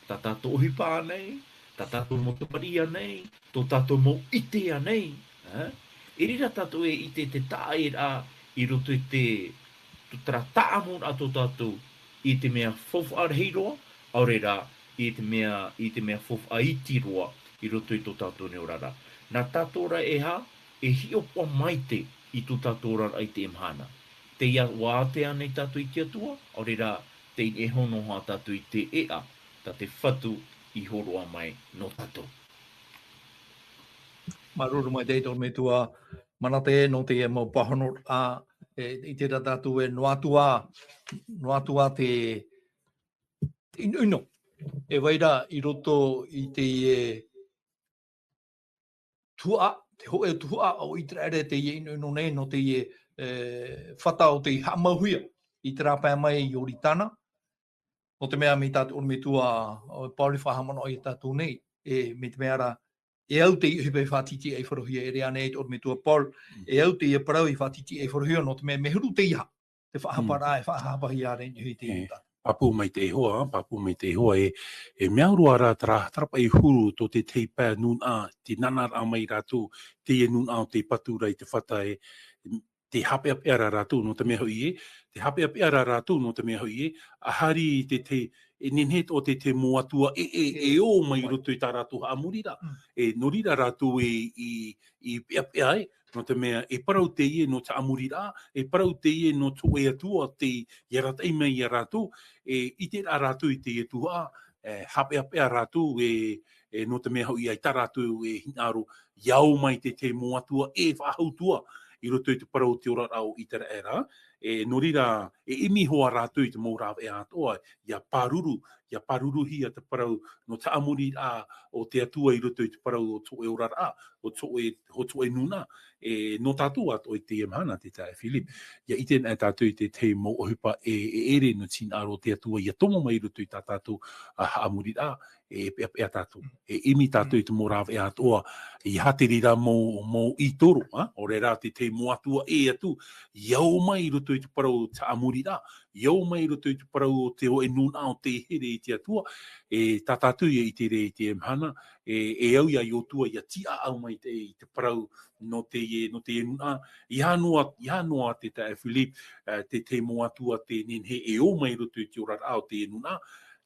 tā tātou ʻohipa nei, tā tātou mau tamariʻi nei, tō tātou mau ʻite nei, ā? I reira tātou e ʻite te taʻaʻēraʻa i roto i te, tō terā taʻamuraʻa tō tātou i te mea faufaʻa rahi roa, ʻaore rā, i te mea, i te mea faufaʻa iti roa i roto i tō tātou nei oraraʻa. Nā tātou rā e aha, e hiʻopoʻa maite i tō tātou oraraʻa i teie mahana. Tē ʻia ātea nei tātou i te Atua, ʻaore rā, tē ʻineʻi hono hoʻi tātou i te ʻēʻa, tā te Fatu i hōroʻa mai nō tātou. Māuruuru maitaʻi tō metua Manate nō teie mau pāhonoraʻa, e, i terā tātou e noa atu ā, noa atu ā te, te ʻinoʻino. E vai ra i roto i te, e, tuhaʻa, te hōʻē tuhaʻa o ʻĪteraʻera teie ʻinoʻino nei, nō teie, e, fata o tei haʻamauhia i terā pae mai i Ioritana. Nō te mea mai tā te ʻorometua, ā, Paul i faʻahaʻamanaʻo ia tātou nei, e, mai te mea ra, e au teie ʻohipa i faʻatītīʻaifarohia, e ʻere ānei te ʻorometua Paul, Mm. e au teie parau i faʻatītīʻaifarohia, nō te mea mea huru teie aha, te faʻahaparaʻa, Mm. e faʻahapahia ra i niʻa i te E, ʻita. Pāpū maitaʻi hoʻi, pāpū maitaʻi hoʻi, e, e mea roa rā terā, terā paʻi huru tō te tahi pae nūnaʻa, te nānāraʻa mai rātou, teie nūnaʻa o tei patu ra i te fata e, te haʻapeʻapeʻa ra rātou nō te mea hoʻi ē, te haʻapeʻapeʻa ra rātou nō te mea hoʻi ē, ʻa hari te, te, e nehenehe atoʻa te, te mau atua ʻē, ʻē, E, e ō mai i ʻoe. roto i tā rātou haʻamoriraʻa. Mm. E, nō reira rātou e, i, i peʻapeʻa ai, nō te mea e parau teie nō te haʻamoriraʻa, e parau teie nō tō ʻoe Atua tei arataʻi mai ia rātou, e, ʻite rā rātou i teie tuhaʻa, e, haʻapeʻapeʻa rātou, e, e, nō te mea hoʻi ʻaita rātou e hinaʻaro, ʻia ō mai te, te mau atua ʻē faʻahou atu ā, i roto i te parau o te oraraʻa o ʻĪteraʻera, e, nō reira, e ʻimi hoʻi rātou i te mau rāveʻa atoʻa, ʻia pāruru, ʻia pāruruhia te parau nō te haʻamoriraʻa o te Atua i roto i te parau o tō ʻoe oraraʻa, o tō ʻoe, o tō ʻoe nūnaʻa, e, nō tātou atoʻa i teie mahana, te taeaʻe Philip. ʻIa ʻite anaʻe tātou i te tahi mau ʻohipa e, e ʻere nō te hinaʻaro o te Atua ʻia tomo mai i roto i tā tātou, ā, haʻamoriraʻa, e peʻapeʻa tātou. Mm. E ʻimi tātou Mm. i te mau rāveʻa atoʻa, ʻeiaha te reira mau, mau ʻītoro, ā, ʻaore rā te tahi mau atua ʻē atu, ʻia ō mai i roto i te parau o te haʻamoriraʻa, ʻia ō mai i roto i te parau o tō ʻoe nūnaʻa o tei here i te Atua, e tā tātou ʻia ʻite ra i teie mahana, e, e au ia Iosua ʻia tiʻaʻau mai te, i te parau nō teie, nō teie nūnaʻa, ʻeiaha noa, ʻeiaha noa te taeaʻe Philip, e, te tahi mau atua tē nehenehe e ō mai i roto i te oraraʻa o teie nūnaʻa,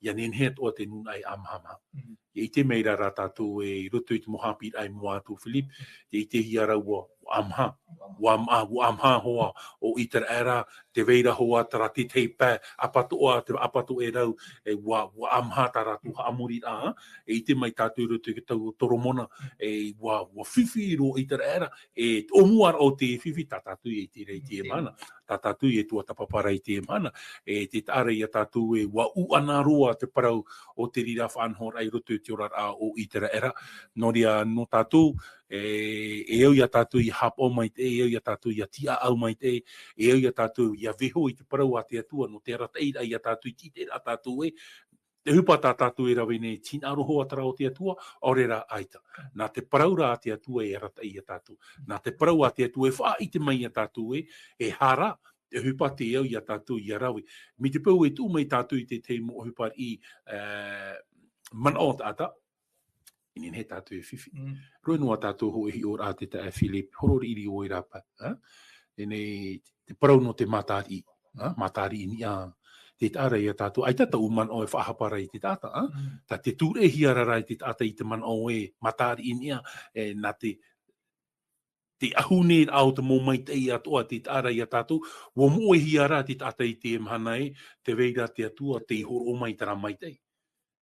ʻia nehenehe atoʻa te nūnaʻa e ʻāmahamaha. Mm. ʻIa ʻite mai ra rā tātou e i roto i te mau haʻapiʻiraʻa i mua atu Philip, tē ʻitehia ra ʻua, ʻua ʻāmaha, ʻua ʻāmaha, ʻua ʻāmaha hoʻi ʻo ʻĪteraʻera, tē vai ra hoʻi terā te tahi pae, ʻapatoʻa, te ʻapatoʻerau, e ʻua, ʻua ʻāmaha tā rātou haʻamoriraʻa, e ʻite mai tātou i roto i te tau o Toromona, e ʻua, ʻua fifi roa ʻĪteraʻera, e te ʻōmuaraʻa o te fifi, tā tātou ʻia ʻite ra i teie Mm, mahana, tā tātou ʻia tuatāpapa ra i teie mahana, e tē taʻa ra ia tātou e ʻua ʻuʻana roa te parau o te reira faʻanahoraʻa i roto i te oraraʻa o ʻĪteraʻera. Nō reira, nō tātou, e, e au ia tātou ʻia haʻapaʻo maitaʻi, e au ia tātou ʻia tiʻaʻau maitaʻi, e au ia tātou ʻia vaiiho i te parau a te Atua, nō te arataʻiraʻa ia tātou i te ʻiteraʻa tātou ē, te ʻohipa tā tātou e rave nei, te hinaʻaro hoʻi terā o te Atua, ʻaore rā ʻaita. Nā te parau ra a te Atua e arataʻi ia tātou. Nā te parau a te Atua e faʻaʻite mai ia tātou ē, e aha rā te ʻohipa tē au ia tātou ʻia rave. Mai te peu e tuʻu mai tātou i te tahi mau ʻohipa riʻi, e, manaʻo taʻata, e nehenehe tātou e fifi. Mm. Roa noa tātou hōʻē hiʻoraʻa te taeaʻe Philip, horo riʻiriʻi ʻoe rā paʻi, ā? Teie nei, te parau nō te matariʻi, ā? Matariʻi niʻa, Te taʻa ra ia tātou, ʻaita taʻu manaʻo e faʻahapa ra i te taʻata, ā? Mm. Tā te tūreʻahia ra i te taʻata i te manaʻo e mataʻariʻi nei, e, nā te, te ʻahune rā o te mau maitaʻi atoʻa, te taʻa ra ia tātou, ʻua moʻehia ra te taʻata i te mahana ē, tē vai ra te Atua, tei hōroʻa mai terā maitaʻi.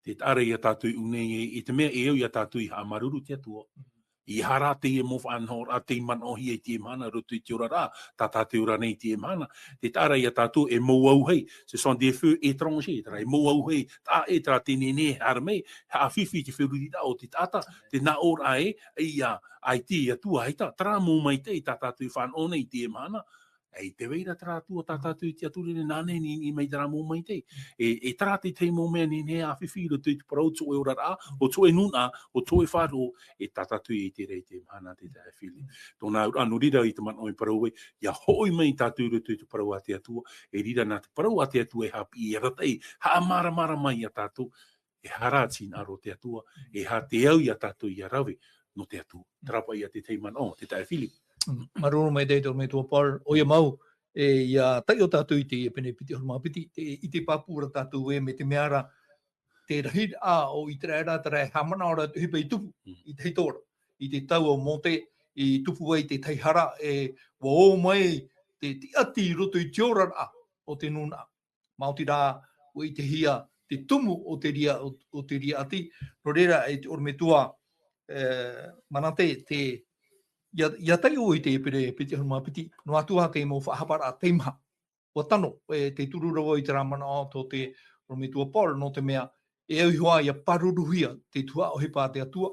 Te taʻa ra ia tātou i ʻō nei ē, i te mea e au ia tātou i haʻamāuruuru i te Atua. Mm. ʻEiaha rā teie mau faʻanahoraʻa tei manaʻohia i teie mahana, roto i te oraraʻa, tā tātou e ora nei i teie mahana. Te taʻa ra ia tātou e mau auahi, ce sont des feux étrangers, terā e mau auahi, taʻa ʻē terā tē nehenehe e haere mai, haʻafifi i te feruriraʻa o te taʻata, te nāʻōraʻa ē, ʻaita, ʻaita e Atua, ʻaita, terā mau maitaʻi tā tātou e fānaʻo nei i teie mahana, ʻaita e vai ra terā Atua tā tātou i tiʻaturi nei, nāna e niʻiniʻi mai terā mau maitaʻi. E, e terā te tahi mau mea nehenehe e haʻafifi i roto i te parau o te hōʻē oraraʻa, o te hōʻē nūnaʻa, o te hōʻē faʻaroʻo, e tā tātou e ʻite ra i teie mahana te taeaʻe Philip. Tōna auraʻa, nō reira i te manaʻo e parau ai, ʻia hoʻi mai tātou i roto i te parau a te Atua, e reira nā te parau a te Atua e haʻapiʻi, e arataʻi, haʻamāramarama ia tātou, e aha rā te hinaʻaro o te Atua, e aha te au ia tātou ʻia rave nō te Atua. Terā paʻi ia te tahi manaʻo, te taeaʻe Philip. Mm, māuruuru maitaʻi te ʻorometua Paul, ʻoia mau, e, ʻia taiʻo tātou i te pene piti ʻahuru mā piti, te, ʻite pāpū ra tātou ē, mai te mea ra, te rahiraʻa o ʻĪteraʻera, terā e haʻamanaʻo ra te ʻohipa i tupu, Mm. i te hito ra, i te tau o Mōte, i tupu ai te tahi hara, e, ʻua ō mai te tiʻati i roto i te oraraʻa o te nūnaʻa. Maoti rā, ʻua ʻitehia te tumu o te ria, o, o te riaʻati. Nō reira, e te ʻorometua, e, Manate, te, ʻia, ʻia taiʻo i te pene piti ʻahuru mā piti, noa atu ā te mau faʻahaparaʻa teimaha. ʻUa tano, e, tei turu ra vau i terā manaʻo tō te ʻorometua Paul, nō te mea, e au iho ā ʻia pāruruhia te tuhaʻa ʻohipa a te Atua.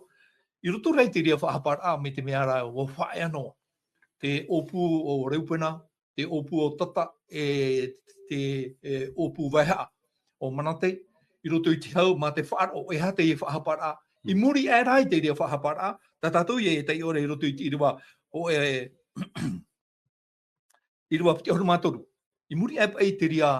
I roto rā i te ria faʻahaparaʻa, mai te mea ra, ʻua faʻaea noa te ʻōpū o Reupena, te ʻōpū o Tata, e te, e, ʻōpū vaehaʻa o Manate, i roto i te hau mā te faʻaroʻo, e aha teie faʻahaparaʻa. I Mm. muri aʻe rā i te ria faʻahaparaʻa, tā tātou ia e taiʻo ra i roto i te ʻīrava, o, e, ʻīrava piti ʻahuru mā toru. I muri aʻe paʻi i te ria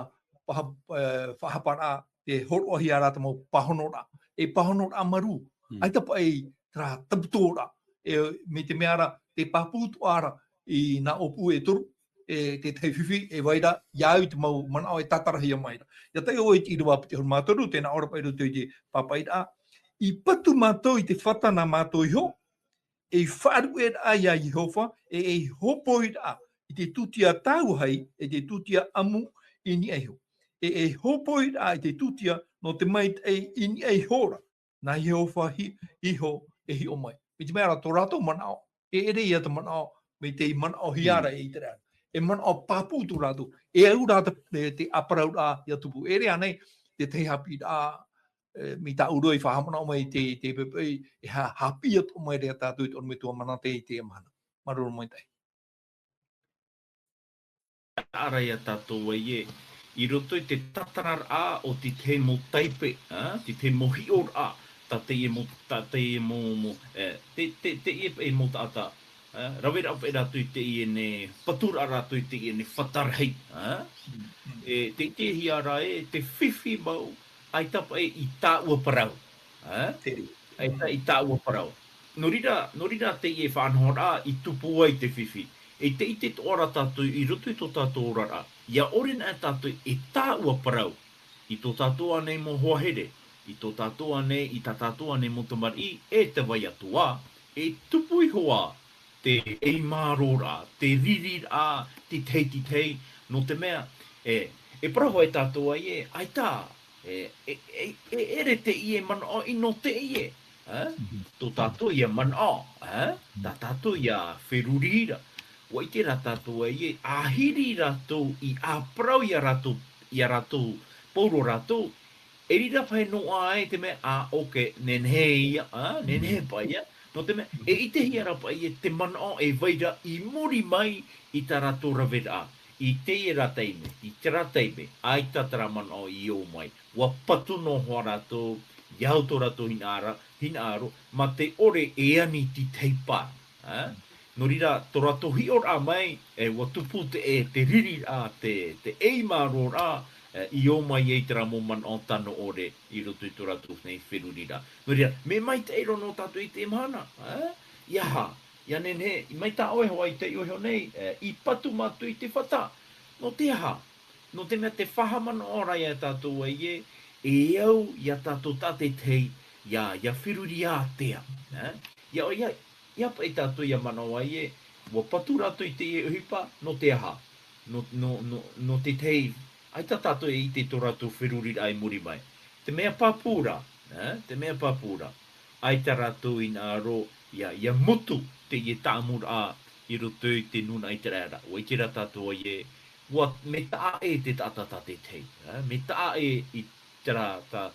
paha-, e, faʻahaparaʻa, tē hōroʻahia ra te mau pāhonoraʻa, e pāhonoraʻa marū. Mm. ʻAita paʻi terā taputōraʻa, e, mai te mea ra, tē pāpū atoʻa ra i nā ʻōpū e toru, e, te tahi fifi, e vai ra, ʻia au i te mau manaʻo e tātarahia mai ra. ʻIa taiʻo i te ʻīrava piti ʻahuru mā toru, tē nā ʻō ra paʻi i roto i te pāpaʻiraʻa. I patu mātou i te fata nā mātou iho, ei faʻaruʻeraʻa ia Iehova, e ei hōpoiraʻa i te tūtia tāuahi, e te tūtia ʻamu i niʻa iho. E ei hōpoiraʻa i te tūtia nō te maitaʻi i niʻa iho ra. Nā Iehova hi-, iho e hiʻo mai. Mai te mea ra tō rātou manaʻo, e ʻere ia te manaʻo, mai te manaʻohia ra Mm. e ʻĪteraʻera. E manaʻo pāpū tō rātou. E au rā te, te, te ʻāparauraʻa ʻia tupu. E ʻere ānei, te tahi haʻapiʻiraʻa, e, mai tāʻu roa i faʻahaʻamanaʻo mai te, te pepe, e ha-, haʻapiʻi atoʻa mai ra ia tātou i te ʻorometua Manate i teie mahana. Māuruuru maitaʻi. Ara ia tātou ai ē, i roto i te tātararaʻa o te tahi mau taipe, ā, te tahi mau hiʻoraʻa, tā teie mau, tā teie mau, mau, e, te, te, teie paʻi mau taʻata, ā, rave ra paʻi rātou i teie nei, patu ra rātou i teie nei fata rahi, ā. Mm, mm. E, tē ʻitehia ra ē, te fifi mau, ʻaita paʻi i tāua parau, ā? Te. ʻAita i tāua parau. Nō reira, nō reira teie faʻanahoraʻa i tupu ai te fifi. E tē ʻite atoʻa ra tātou i roto i tō tātou oraraʻa. ʻIa ʻore anaʻe tātou e tāua parau i tō tātou ānei mau hoa here, i tō tātou ānei, i tā tātou ānei mau tamariʻi, e te vai atu ā, e tupu iho ā te ʻeimāroraʻa, te ririraʻa, te teitei, nō te mea, e, e parau hoʻi tātou ai ē, ʻaita, e, e, e, e ʻere teie manaʻo ʻino teie, ā? Mhm. Tō tātou ia manaʻo, ā? Mhm. Tā tātou ia feruri ra. ʻUa ʻite rā tātou ai ē, ʻāhiri rātou i ʻāparau ia rātou, ia rātou, pauroa rātou, e riro paʻi noa ai te mea, ā, ʻoke, nehenehe ia, ā, nehenehe paʻi ia. Nō te mea, e ʻitehia ra paʻi ē te manaʻo e vai ra i muri mai i tā rātou raveraʻa. I teie rā taime, i terā taime, ʻaita terā manaʻo i ō mai. ʻUa patu noa hoʻi rātou, ʻia au tō rātou hinaʻaro, hinaʻaro, mā te ʻore e ani i te tahi pae, ā? Nō reira, tō rātou hiʻoraʻa mai, e, ʻua tupu te, e, te ririraʻa, te, te ʻeimāroraʻa, e, i ō mai ai terā mau manaʻo tano ʻore i roto i tō rātou nei feruriraʻa. Nō reira, mea maitaʻi roa nō tātou i teie mahana, ā? ʻEiaha, ʻia nehenehe, mai tā ʻoe hoʻi i taiʻo iho nei, e, i patu mātou i te fata. Nō te aha? Nō te mea te faʻahaʻamanaʻo ra ia tātou ē, e au ia tātou tātaʻitahi ia, ia feruri ātea, ē? Ia, ia, ia paʻi tātou ia manaʻo ē, ʻua patu rātou i teie ʻohipa, nō te aha? Nō, nō, nō, nō te tahi, ʻaita tātou e ʻite i tō rātou feruriraʻa i muri mai. Te mea pāpū ra, ē? Te mea pāpū ra. ʻAita rātou i hinaʻaro ia, ia mutu teie tāʻamuraʻa i roto i te nūnaʻa ʻĪteraʻera. ʻUa ʻite rā tātou ē, ʻua, mea taʻa ʻē te taʻata tātaʻitahi, ē? Mea taʻa ʻē i terā, tā,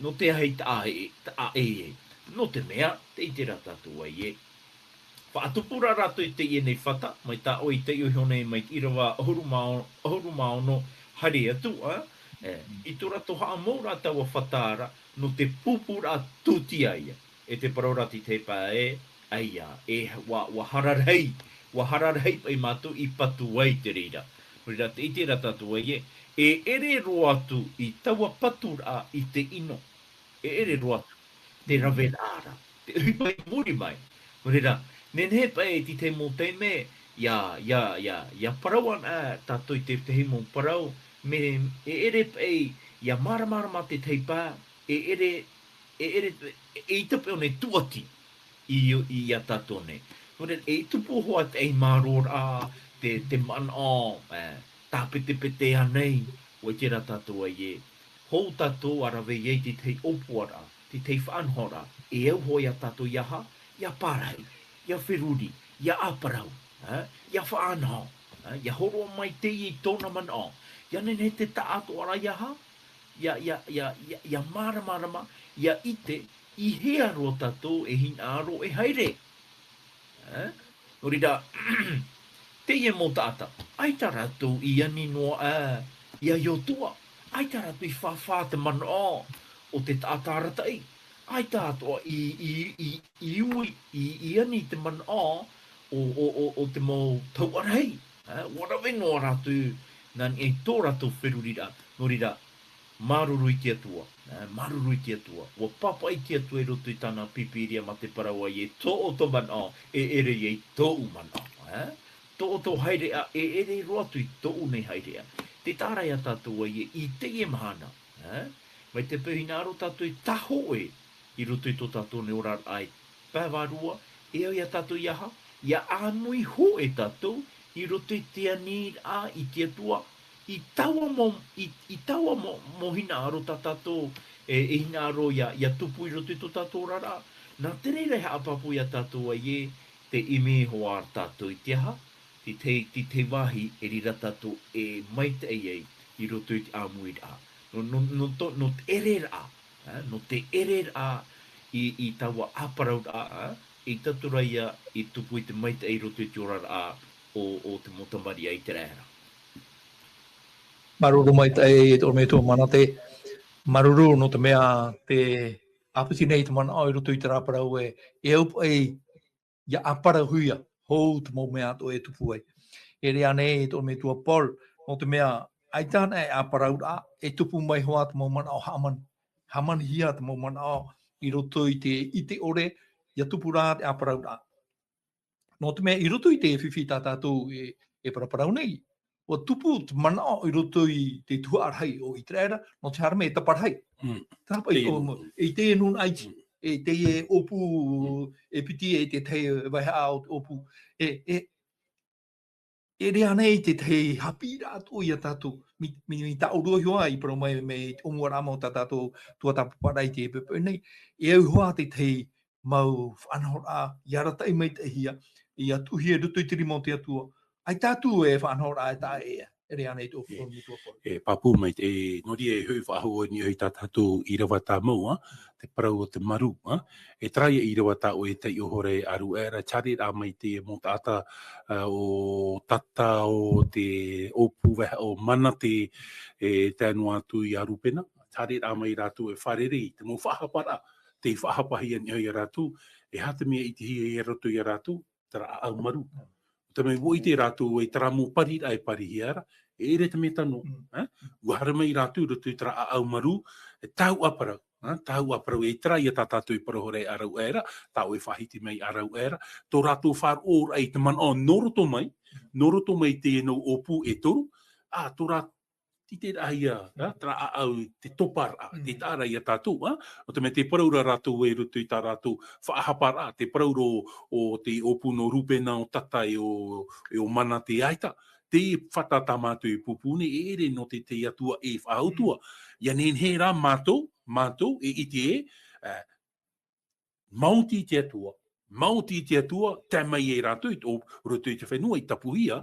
nō te aha i taʻa ʻē, taʻa ʻē, nō te mea, tē ʻite rā tātou ē, faʻatupu ra rātou i teie nei fata, mai tā ʻoe i taiʻo iho nei mai te ʻīrava ʻahuru mā ono, ʻahuru mā ono, haere atu, ā, e, i tō rātou haʻamou ra taua fata ra, nō te pūpūraʻa tūtia ia, e te parau ra te tahi pae, ʻaita, e, ʻua, ʻua hara rahi, ʻua hara rahi paʻi mātou i patu ai i te reira. Nō reira, tē ʻite rā tātou ē, e ʻere roa atu i taua paturaʻa i te ʻino. E ʻere roa atu te raveraʻa ra, te ʻohipa i muri mai. Nō reira, nehenehe paʻi te tahi mau taime, ia, ia, ia, ia parau ana tātou i te tahi mau parau, mea, e ʻere paʻi, ia māramarama te tahi pae, e ʻere, e ʻere, e ʻaita paʻi ʻōna e tūʻati i, i, ia tātou nei. Nō reira, e tupu hoʻi te ʻaimāroraʻa, te, te manaʻo, e, tāpetepete ānei, ʻua ʻite rā tātou ē, hou tātou ʻa rave ai te tahi ʻōpuaraʻa, te tahi faʻanahoraʻa, e au hoʻi ia tātou ia aha, ia pārahi, ia feruri, ia ʻāparau, ē, ia faʻanaho, ē, ia hōroʻa mai teie i tōna manaʻo, ia nehenehe te taʻatoʻaraʻa ia aha, ia, ia, ia, ia, ia māramarama, ia ʻite, i hea roa tātou e hinaʻaro e haere. Ē? Nō reira, teie mau taʻata, ʻaita rātou i ani noa aʻe ia Iosua, ʻaita rātou i fāfā te manaʻo o te taʻata arataʻi, ʻaita atoʻa i, i, i, i ui, i, i ani te manaʻo o, o, o, o te mau tauʻarahi. Ē? ʻUa rave noa rātou, nā niʻa i tō rātou feruriraʻa. Nō reira, māuruuru i te Atua, ē, māuruuru i te Atua. ʻUa pāpaʻi te Atua i roto i tāna Pīpīria mā te parau ē, tō ʻoutou manaʻo, e ʻere ia i tōʻu manaʻo, ē? Tō ʻoutou haereʻa, e ʻere roa atu i tōʻu nei haereʻa. Tē taʻa ra ia tātou ē, i teie mahana, ē? Mai te peu hinaʻaro tātou e tāhōʻē i roto i tō tātou nei oraraʻa i pae vārua, e au ia tātou ia aha, ia ʻāmui hōʻē tātou i roto i te aniraʻa i te Atua, i taua mau, i, i taua mau, mau hinaʻaro tā tātou e, e hinaʻaro ia, ia tupu i roto i tō tātou oraraʻa. Nā te reira e haʻapāpū ia tātou ē, tē ʻimi hoʻi ra tātou i te aha, te tahi, te tahi vāhi e reira tātou e maitaʻi ai i roto i te ʻāmuiraʻa. Nō, nō, nō tō, nō te ʻereraʻa, ē, nō te ʻereraʻa i, i taua ʻāparauraʻa, ē, ʻeita atu ra ia i tupu i te maitaʻi i roto i te oraraʻa o, o te mau tamariʻi a ʻĪteraʻera. Māuruuru maitaʻi, e te ʻorometua Manate. Māuruuru nō te mea tē ʻāpiti nei te manaʻo i roto i terā parau ē, e au paʻi ia ʻāparauhia, hou te mau mea atoʻa e tupu ai. E ʻere ānei, e te ʻorometua Paul, nō te mea, ʻaita anaʻe ʻāparauraʻa, e tupu mai hoʻi te mau manaʻo hāmani. Hāmanihia te mau manaʻo i roto i te, i te ʻore, ia tupu ra te ʻāparauraʻa. Nō te mea, i roto i te fifi tā tātou e, e paraparau nei, ʻua tupu te manaʻo i roto i te tuhaʻa rahi o ʻĪteraʻera, nō te haere mai e taparahi. Mm. Terā paʻi, Te o, i te nūnaʻa iti, Mm. e teie ʻōpū, Mm. e piti e te tahi vaihaʻa o te ʻōpū. E, e, e ʻere ānei te tahi haʻapiʻiraʻa atoʻa ia tātou. Mi, mi, mi tā ʻōrua iho ā i parau mai, mai te ʻōmuaraʻa mau tā tātou tuatāpaparaʻa i te poʻipoʻi nei. E au iho ā te tahi mau faʻanahoraʻa, ia arataʻi maitaʻihia, ia tuʻuhia i roto i te rima o te Atua. ʻAita atu e faʻanahoraʻa e taʻa ʻē, e ʻere ānei tō E, ʻorometua Paul. E, pāpū mai, e, nō reira e hoʻi faʻahou i niʻa i tā tātou ʻīrava tāmau, ā, te parau o te marū, ā. E terā ia ʻīrava tā ʻoe e taiʻo hora e ʻaruʻaʻa ra, te haereraʻa mai te mau taʻata, ā, ʻo Tata, ʻo te ʻōpū vaihaʻa ʻo Manate, e tae noa atu ia Rupena, te haereraʻa mai rātou e fārerei, te mau faʻahaparaʻa, tei faʻahapahia i niʻa ia rātou, e aha te mea i ʻitehia ia rātou, ia rātou, terā ʻāʻau marū. Te mea ʻua ʻite rātou e terā mau pariraʻa e parihia ra, e ʻere te mea tano, Mm. ā? ʻUa haere mai rātou i roto i terā ʻāʻau marū, e tāuʻa parau, ā? Tāuʻa parau, e terā ia tā tātou e parau hora e ʻaruʻaʻa ra, tā ʻoe e faʻahiti mai ʻaruʻaʻa ra, tō rātou faʻaroʻoraʻa i te manaʻo nō roto mai, nō roto mai teie nau ʻōpū e toru, ā, tō rā-, i te raʻa ia, ā, terā ʻāʻau te toparaʻa, te taʻa ra ia tātou, ā, nō te mea te parau ra rātou e roto i tā rātou faʻahaparaʻa, te parau ra o te ʻōpū nō Rupena, o Tata e o, e o Mana te aita, te fata tā mātou e pūpū nei, e ʻere nō te, te Atua e faʻautua. Ia nehenehe rā mātou, mātou e ʻite ē, ā, maoti te Atua, maoti te Atua, tae mai e rātou i tō roto i te fenua i tapuhia,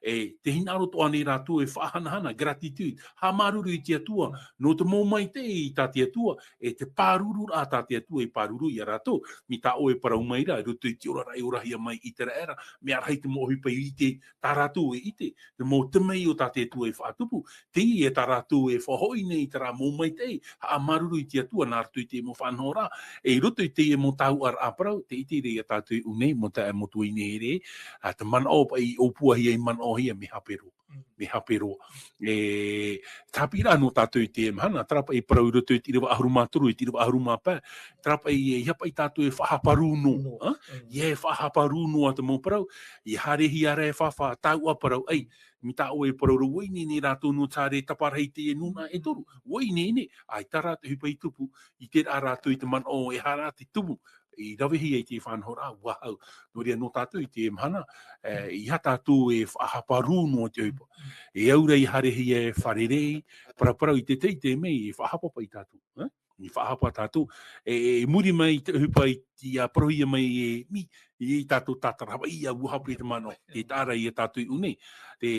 e te hinaʻaro atoʻa nei rātou e faʻahanahana, gratitude, haʻamāuruuru i te Atua, nō te mau maitaʻi tā te Atua, e te pāruru rā tā te Atua i pāruru ia rātou, mai tā ʻoe e parau mai ra, i roto i te oraraʻa e orahia mai i te raʻa, mea rahi te mau ʻohipa i ʻite, tā rātou e ʻite, te mau tamaʻi o tā te Atua e faʻatupu, teie tā rātou e faʻahoʻi nei i terā mau maitaʻi, haʻamāuruuru i te Atua nā roto i te mau faʻanahoraʻa, e i roto i teie mau tāuʻaraʻa parau, te ʻite ra ia tātou i ʻō nei, mau taeaʻe, mau tuahine here, ā, te manaʻo paʻi i ʻōpuahia, i manaʻohia, mea hape roa. Mea hape roa. E, te haʻapiʻiraʻa nō tātou i teie mahana, terā paʻi parau i roto i te ʻīrava ʻahuru mā toru, i te ʻīrava ʻahuru mā pae, terā paʻi e, ʻeiaha paʻi tātou e faʻahaparū noa, ā? ʻEiaha e faʻahaparū noa te mau parau, ʻia haerehia ra e fāfā, tāuʻa parau, ʻai, mai tā ʻoe e parau ra, ʻua ineine rātou nō te haere taparahi i teie nūnaʻa e toru, ʻua ineine, ʻaita rā te ʻohipa i tupu, i te reira rātou i te manaʻo, e aha rā te tumu, i ravehia i te faʻanahoraʻa, ʻua hau. Nō reira nō tātou i teie mahana, e, ʻeiaha tātou e faʻahaparū noa te ʻohipa. E au ra ʻia haerehia e fārerei, paraparau i te tei te mea, e faʻahapa paʻi tātou, ā? I faʻahapa tātou, e, e muri mai i te ʻohipa i, ʻia parauhia mai e Mi, i tātou tātarahapa, ʻia ʻua hape te manaʻo, te taʻa ra ia tātou i ʻō nei, te,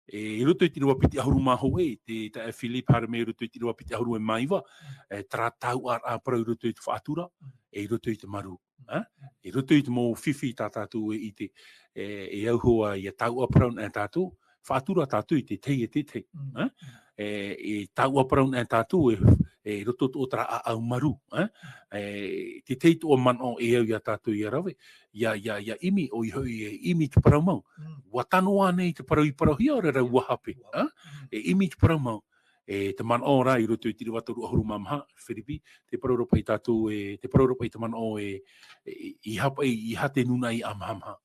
e, i roto i te ʻīrava piti ʻahuru mā hōʻē, te, taeaʻe Philip, haere mai i roto i te ʻīrava piti ʻahuru e mā iva, e, terā tāuʻaraʻa parau i roto i te faʻatura, e, i roto i te marū, ā? I roto i te mau fifi tā tātou e ʻite, e, e au hoʻi ʻia tāuʻa parau na tātou, faʻatura tātou i te tahi e te tahi, ā? E, e tāuʻa parau na tātou e, e roto atoʻa terā ʻāʻau marū, ā? E, te tahi atoʻa manaʻo e au ia tātou ʻia rave, ʻia, ʻia, ʻia ʻimi, ʻoia hoʻi e ʻimi te parau mau. ʻUa tano ānei te parau i parauhia, ʻaore rā ʻua hape, ā? E ʻimi te parau mau. E te manaʻo rā i roto i te ʻīrava toru ʻahuru mā maha, Firipi, te parau ra paʻi tātou e, te parau ra paʻi te manaʻo e, e, ʻeiaha paʻi, ʻeiaha te nūnaʻa ʻia ʻamahamaha.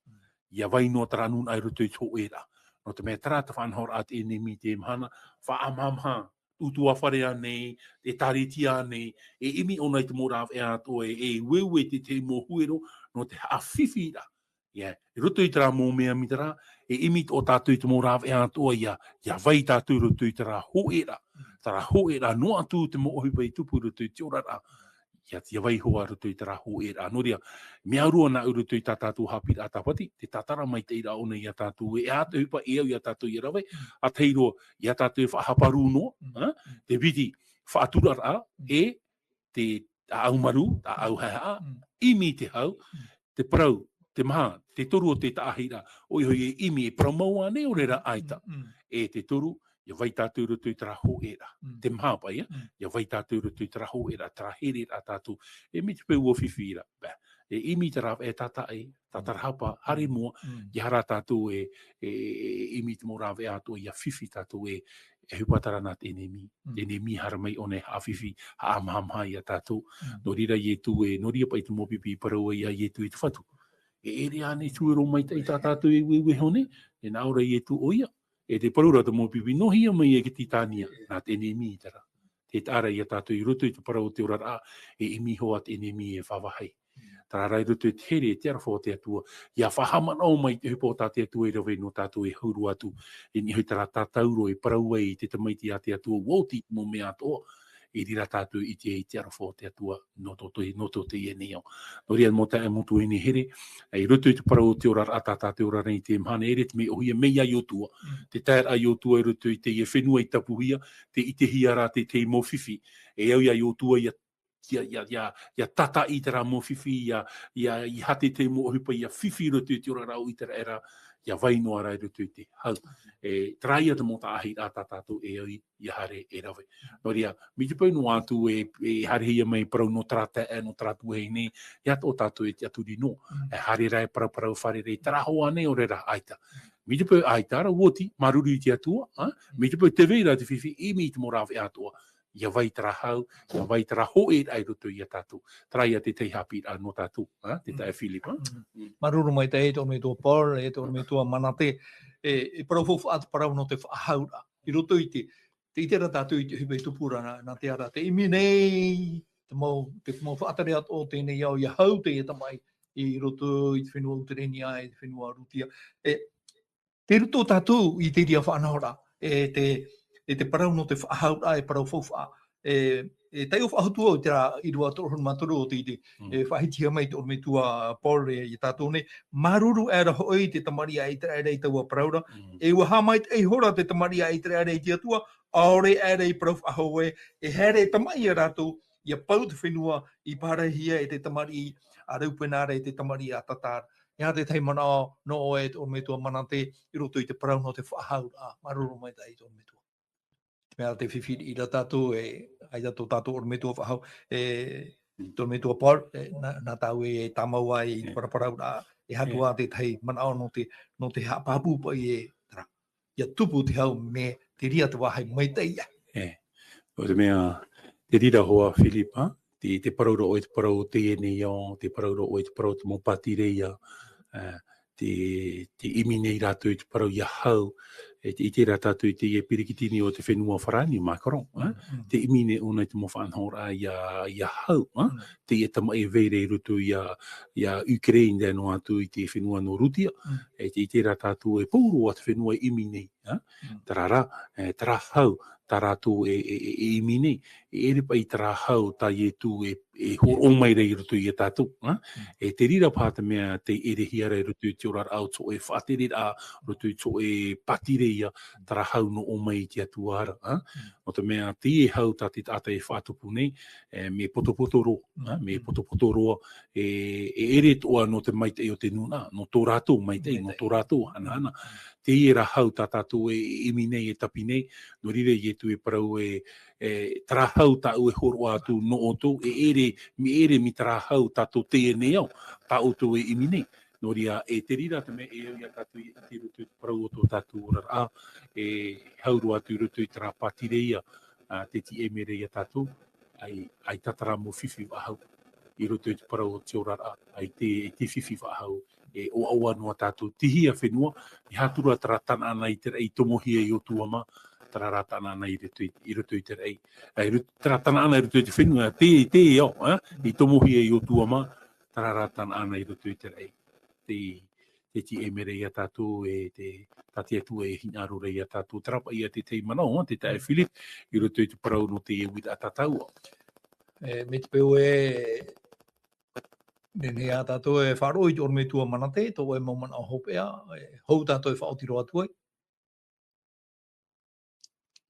ʻIa vai noa terā nūnaʻa i roto i te hōʻēraʻa. Nō te mea terā te faʻanahoraʻa a te ʻenemi i teie mahana, faʻaʻamahamaha, ʻutuāfare ānei, ʻĒtārētia ānei, e ʻimi ʻōna i te mau rāveʻa atoʻa, e, e ueue i te, te mau huero, nō te haʻafifi ra. ʻIa, i roto i terā mau mea mai terā, e ʻimi atoʻa tātou i te mau rāveʻa atoʻa, ʻia, ʻia vai tātou i roto i terā hōʻēraʻa, terā hōʻēraʻa noa atu te mau ʻohipa i tupu i roto i te oraraʻa, ʻia, ʻia vaiiho i roto i terā hōʻēraʻa. Nō reira, mea ʻōrua nā ʻō i roto i tā tātou haʻapiʻiraʻa tāpati, te tātara maitaʻi ra ʻōna ia tātou, e aha te ʻohipa e au ia tātou ʻia rave, ā, tahi roa, ia tātou e faʻahaparū noa, ā, te piti faʻaturaraʻa, e te ʻāʻau marū, te ʻāʻau haʻehaʻa, ʻimi te hau, te parau, te maha, te toru o te taʻahiraʻa, ʻoia hoʻi e ʻimi, e parau mau ānei, ʻaore rā ʻaita. E te toru, ʻia vai tātou i roto i terā hōʻēraʻa. Te maha paʻi, ʻia vai tātou i roto i terā hōʻēraʻa, terā hereraʻa tātou. E mai te peu ʻua fifi ra, bā. E ʻimi te rāveʻa, e tātaʻi, tātarahapa, haere i mua, ʻeiaha rā tātou e, e, e, e ʻimi te mau rāveʻa atoʻa, ʻia fifi tātou e, e ʻohipa terā nā te ʻenemi. Te ʻenemi haere mai ʻōna e haʻafifi, haʻaʻamahamaha ia tātou. Nō reira Ietu e, nō reira paʻi te mau pipi i parau ai ia Ietu i te Fatu. E ʻere ānei te huero maitaʻi tā tātou e ueue iho nei, e nā ʻō ra Ietu ʻoia. E te parau ra te mau pipi, noaʻia mai e te tītania, nā te ʻenemi terā. Te taʻa ra ia tātou i roto i te parau o te oraraʻa, e ʻimi iho ā te ʻenemi e vāvāhi. Terā rā i roto i te here, te aroha o te Atua, ʻia faʻahaʻamanaʻo mai te ʻohipa o tā te Atua i rave nō tātou e hau roa atu, e nehenehe terā tātauro e parau ai i te tamaiti a te Atua, ʻua oti i te mau mea atoʻa, i reira tātou i te, i te aroha o te Atua, nō tō te, nō tō teie nei ao. Nō reira, mau taeaʻe, mau tuahine here, i roto i te parau o te oraraʻa tā tātou e ora nei i teie mahana, e ʻere te mea ʻōhie mai ia Iotua, te taeraʻa a Iotua i roto i teie fenua i tapuhia, tē ʻitehia ra te, te mau fifi, e au ia Iotua ʻia ʻia, ʻia, ʻia, ʻia tātaʻi terā mau fifi, ʻia, ʻia, ʻia hātete mau ʻohipa, ʻia fifi i roto i te oraraʻa o ʻĪteraʻera, ʻia vai noa rā i roto i te hau. E, terā ia te mau taʻahiraʻa tā tātou e au ʻia haere e rave. Nō reira, mai te peu noa atu e, e haerehia mai parau nō terā taeaʻe, nō terā tuahine, ʻeiaha tō tātou e tiʻaturi noa. E haere rā e paraparau, fārerei, terā hoʻi ānei, ʻaore rā ʻaita. Mai te peu ʻaita ra, ʻua oti, māuruuru i te Atua, ā? Mai te peu tē vai ra te fifi, ʻimi i te mau rāveʻa atoʻa. ʻIa vai terā hau, ʻia vai terā hōʻēraʻa i roto ia tātou. Terā ia te tahi haʻapiʻiraʻa nō tātou, ā, te taeaʻe Philip, ā? Māuruuru maitaʻi e te ʻorometua Paul, e te ʻorometua Manate, e, e parau faufaʻa te parau nō te faʻahauraʻa. I roto i te, ʻite ra tātou i te ʻohipa i tupu ra, nā, nā te ara, te ʻimi nei, te mau, te mau faʻatere atoʻa o teie nei ao, ʻia hau teie tamaʻi i roto i te fenua Utereinia, i te fenua Rutia. E, tei roto tātou i te reira faʻanahoraʻa, e te, e te parau nō te faʻahauraʻa, e parau faufaʻa. E, e taiʻo faʻahou atu au i terā ʻīrava toru ʻahuru mā toru o te ʻite, Mm. e faʻahitihia mai te ʻorometua Paul e, ia tātou nei, māuruuru aʻera hoʻi te tamariʻi a ʻĪteraʻera i taua parau ra, Mm. e ʻua haʻamaitaʻi ihora te tamariʻi a ʻĪteraʻera i te Atua, ʻaore aʻera i parau faʻahou ē, e haere e tamaʻi ia rātou, ʻia pau te fenua i pārahihia e te tamariʻi a Reupena ra, e te tamariʻi a Tata ra. E aha te tahi manaʻo nō ʻoe, e te ʻorometua Manate, i roto i te parau nō te faʻahauraʻa, māuruuru maitaʻi te ʻorometua. Te mea te fifi ra tātou, e, ʻaita tō tātou ʻorometua faʻahou, e, te ʻorometua Paul, e, nā, nā tāua e tāmau ai i te Mm. paraparauraʻa, e aha atu Mm. ā te tahi manaʻo nō te, nō te haʻapāpū paʻi e, terā, ʻia tupu te hau mai te reira te vāhi maitaʻi ai. E, ʻo te mea, te reira hoʻi Philip, te, te parau ra ʻoe, te parau o teie nei ao, te parau ra ʻoe, te parau o te mau pātireia, e, te, te ʻimi nei rātou i te parau ʻia hau, e te ʻite ra tātou i teie Peretiteni o te fenua Farāni, Macron, e, Mm. te ʻimi nei ʻōna i te mau faʻanahoraʻa ʻia, ʻia hau, e, Mm. teie tamaʻi e vai ra i roto ia, ia Ukraine, tae noa atu i te fenua nō Rutia, Mm. e te ʻite ra tātou e pauroa te fenua e ʻimi nei, e, Mm. terā rā, e, terā hau, tā rātou e, e, e, e ʻimi nei, e ʻere paʻi terā hau tā Ietu e, e hōroʻa mai ra i roto ia tātou, e? Mm. E te reira paha te mea tei ʻerehia ra i roto i te oraraʻa o te hōʻē faʻatereraʻa, roto i te hōʻē pātireia, terā hau nō ʻō mai i te Atua ra, e? Mm. ʻO te mea teie hau tā te taʻata e faʻatupu nei, e, mea potopoto roa, e? Mm. Mea Mm. potopoto roa, e, e ʻere atoʻa nō te maitaʻi o te nūnaʻa, nō tō rātou maitaʻi, nō Maitaʻi. tō rātou hanahana. Mm. Teie rā hau tā tātou e, e ʻimi nei, e tapi nei, nō reira Ietu e parau e, e, terā hau tāʻu e hōroʻa atu nō ʻoutou, e ʻere, mea ʻere mai terā hau tātou teie nei ao, tā ʻoutou e ʻimi nei. Nō reira, e te reira te mea e au ia tātou i te roto i te parau o tō tātou oraraʻa, e hau roa atu i roto i terā pātireia, a, tē tiʻa mai ra ia tātou, ʻaita, ʻaita terā mau fifi faʻahou i roto i te parau o te oraraʻa, ʻaita, ʻaita fifi faʻahou, e ʻoaʻoa noa tātou, tihia fenua, e aha atu ra terā Tanaana i te raʻi i tomohia e Iotua mā, terā rā Tanaana i roto i, i roto i te raʻi, e, i roto, terā Tanaana i roto i te fenua, te, te ao, e, i tomohia e Iotua mā, terā rā Tanaana i roto i te raʻi. Te, tē tiʻa mai ra ia tātou, e te, tā te Atua e hinaʻaro ra ia tātou, terā paʻi ia te tahi manaʻo, te taeaʻe Philip, i roto i te parau nō te uiraʻa tātaua. E, mai te peu e, nehenehe ā tātou e faʻaroʻo i te ʻorometua Manate, tō ʻoe mau manaʻo hopeʻa, e, hou tātou e faʻaoti roa atu ai.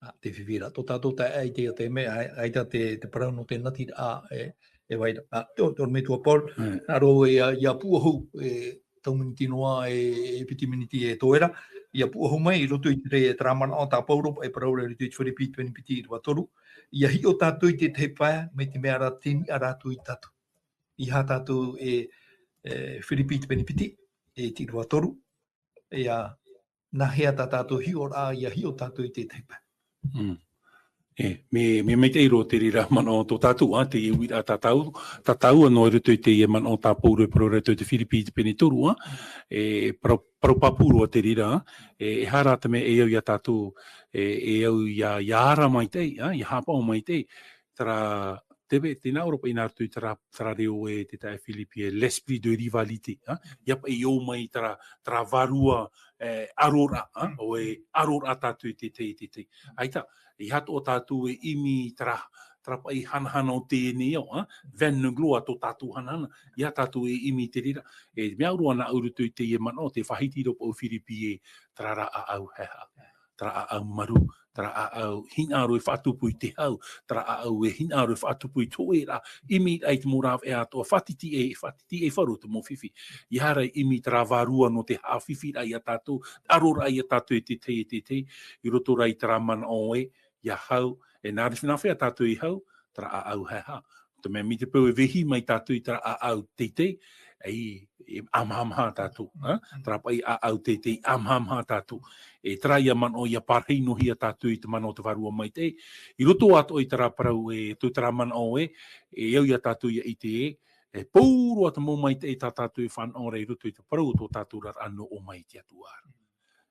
A, te fifi ra, tō tātou taeaʻe i te, te mea, ʻai-, ʻaita te, te parau nō te natiraʻa, e, e vai ra. A, te, te ʻorometua Paul, Mm. nā roto ia, ia pūʻohu, e, tau miniti noa, e, e piti miniti e toe ra, ia pūʻohu mai i roto i te, terā manaʻo tā Paulo, e parau ra i roto i te Firipi, pene piti, ʻīrava toru. Ia hiʻo tātou i te tahi pae, mai te mea rā, tei niʻa rātou ia tātou. ʻEiaha tātou e, e, Firipi te pene piti, e te ʻīrava toru, ia, nāhea tā tātou hiʻoraʻa, ia hiʻo tātou i te tahi pae. Mm. E, mea, mea maitaʻi roa te reira manaʻo tō tātou, a, te uiraʻa tātau, tātaua noa i roto i te manaʻo tā Paulo e parau ra i roto i te Firipi i te pene toru, a, e, parau, parau pāpū roa te reira, a, e, e aha rā te mea e au ia tātou, e, e au ia, ia ara maitaʻi, a, ia haʻapaʻo maitaʻi, terā, te ve-, tē nā ʻō ra paʻi nā roto i terā, terā reo e te taeaʻe Filipi e l'esprit de rivalité, a? ʻIa paʻi ō mai terā, terā vārua, e, ʻaroraʻa, a? ʻO e ʻaroraʻa tātou i te tahi, i te tahi. ʻAita, ʻeiaha atoʻa tātou e ʻimi terā, terā paʻi hanahana o teie nei ao, a? Vaine de gloire tō tātou hanahana, ʻeiaha tātou e ʻimi i te reira. E mea au roa nāʻu i roto i teie manaʻo, tē faʻahiti ra paʻi Filipi e terā rā ʻāʻau haehaʻa. Terā ʻāʻau marū, terā ʻāʻau hinaʻaro e faʻatupu i te hau, terā ʻāʻau e hinaʻaro e faʻatupu i te hōʻēraʻa, ʻimi ra i te mau rāveʻa atoʻa, faʻatitiʻi, faʻatitiʻi faʻahou te mau fifi. ʻEiaha ra e ʻimi terā vārua nō te haʻafifiraʻa ia tātou, ʻaroraʻa ia tātou e te tahi, e te tahi, i roto rā i terā manaʻo ē, ʻia hau, e nā reira nā hea tātou i hau, terā ʻāʻau haehaʻa. Te mea mai te peu e vehi mai tātou i terā ʻāʻau teitei, e, e ʻāmahamaha tātou, a? Mm. Terā paʻi ʻāʻau teitei, ʻāmahamaha tātou. E terā ia manaʻo ʻia pārahi noa hia tātou i te mana o te Vārua Maitaʻi. I roto atoʻa i terā parau e, tō terā manaʻo ē, e au ia tātou ʻia ʻite ē, e pauroa te mau maitaʻi tā tātou e fānaʻo ra i roto i te parau o tō tātou oraraʻa nō ʻō mai i te Atua.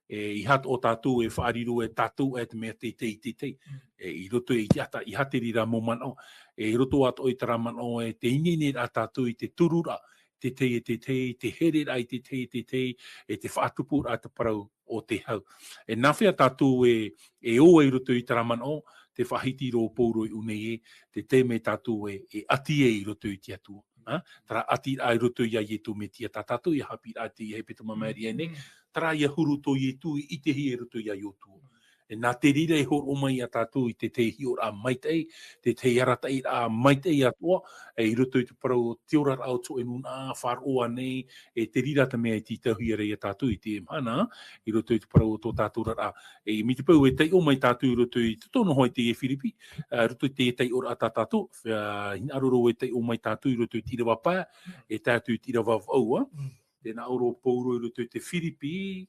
E, ʻeiaha atoʻa tātou e faʻariro e tātou e te mea teitei, teitei. Mm. E, i roto i te ata, ʻeiaha te reira mau manaʻo. E, i roto atoʻa i terā manaʻo e te ineine rā tātou i te turu rā, teitei, teitei, te here rā i teitei, teitei, e te faʻatupu rā te parau o te hau. E nāfea tātou e, e ō i roto i terā manaʻo, te faʻahiti rō Paulo i ʻō nei e, te taime tātou e, e ʻati e i roto i te Atua. Ha? Terā ʻati rā i roto ia Ietu Metia, tā tātou ia haʻapiʻi rā te ia hepetoma mai ra nei, Mm. terā ia huru tō Ietu i ʻitehia i roto ia Iotua. E nā te reira e hōroʻa mai ia tātou i te tahi hiʻoraʻa maitaʻi, te tahi arataʻiraʻa maitaʻi atoʻa, e i roto i te parau o te oraraʻa o te hōʻē nūnaʻa, faʻaroʻo nei, e te reira te mea e tītauhia ra ia tātou i teie mahana, i roto i te parau o tō tātou oraraʻa. E mai te peu e taiʻo mai tātou i roto i te tono hoʻi te Firipi, ā, roto i te taiʻoraʻa tā tātou, ā, hinaʻaro e taiʻo mai tātou i roto i te ʻīrava pae, e tae atu i te ʻīrava vaʻu, ā. Mm. Tē nā ʻō ra Paulo i roto i te Firipi,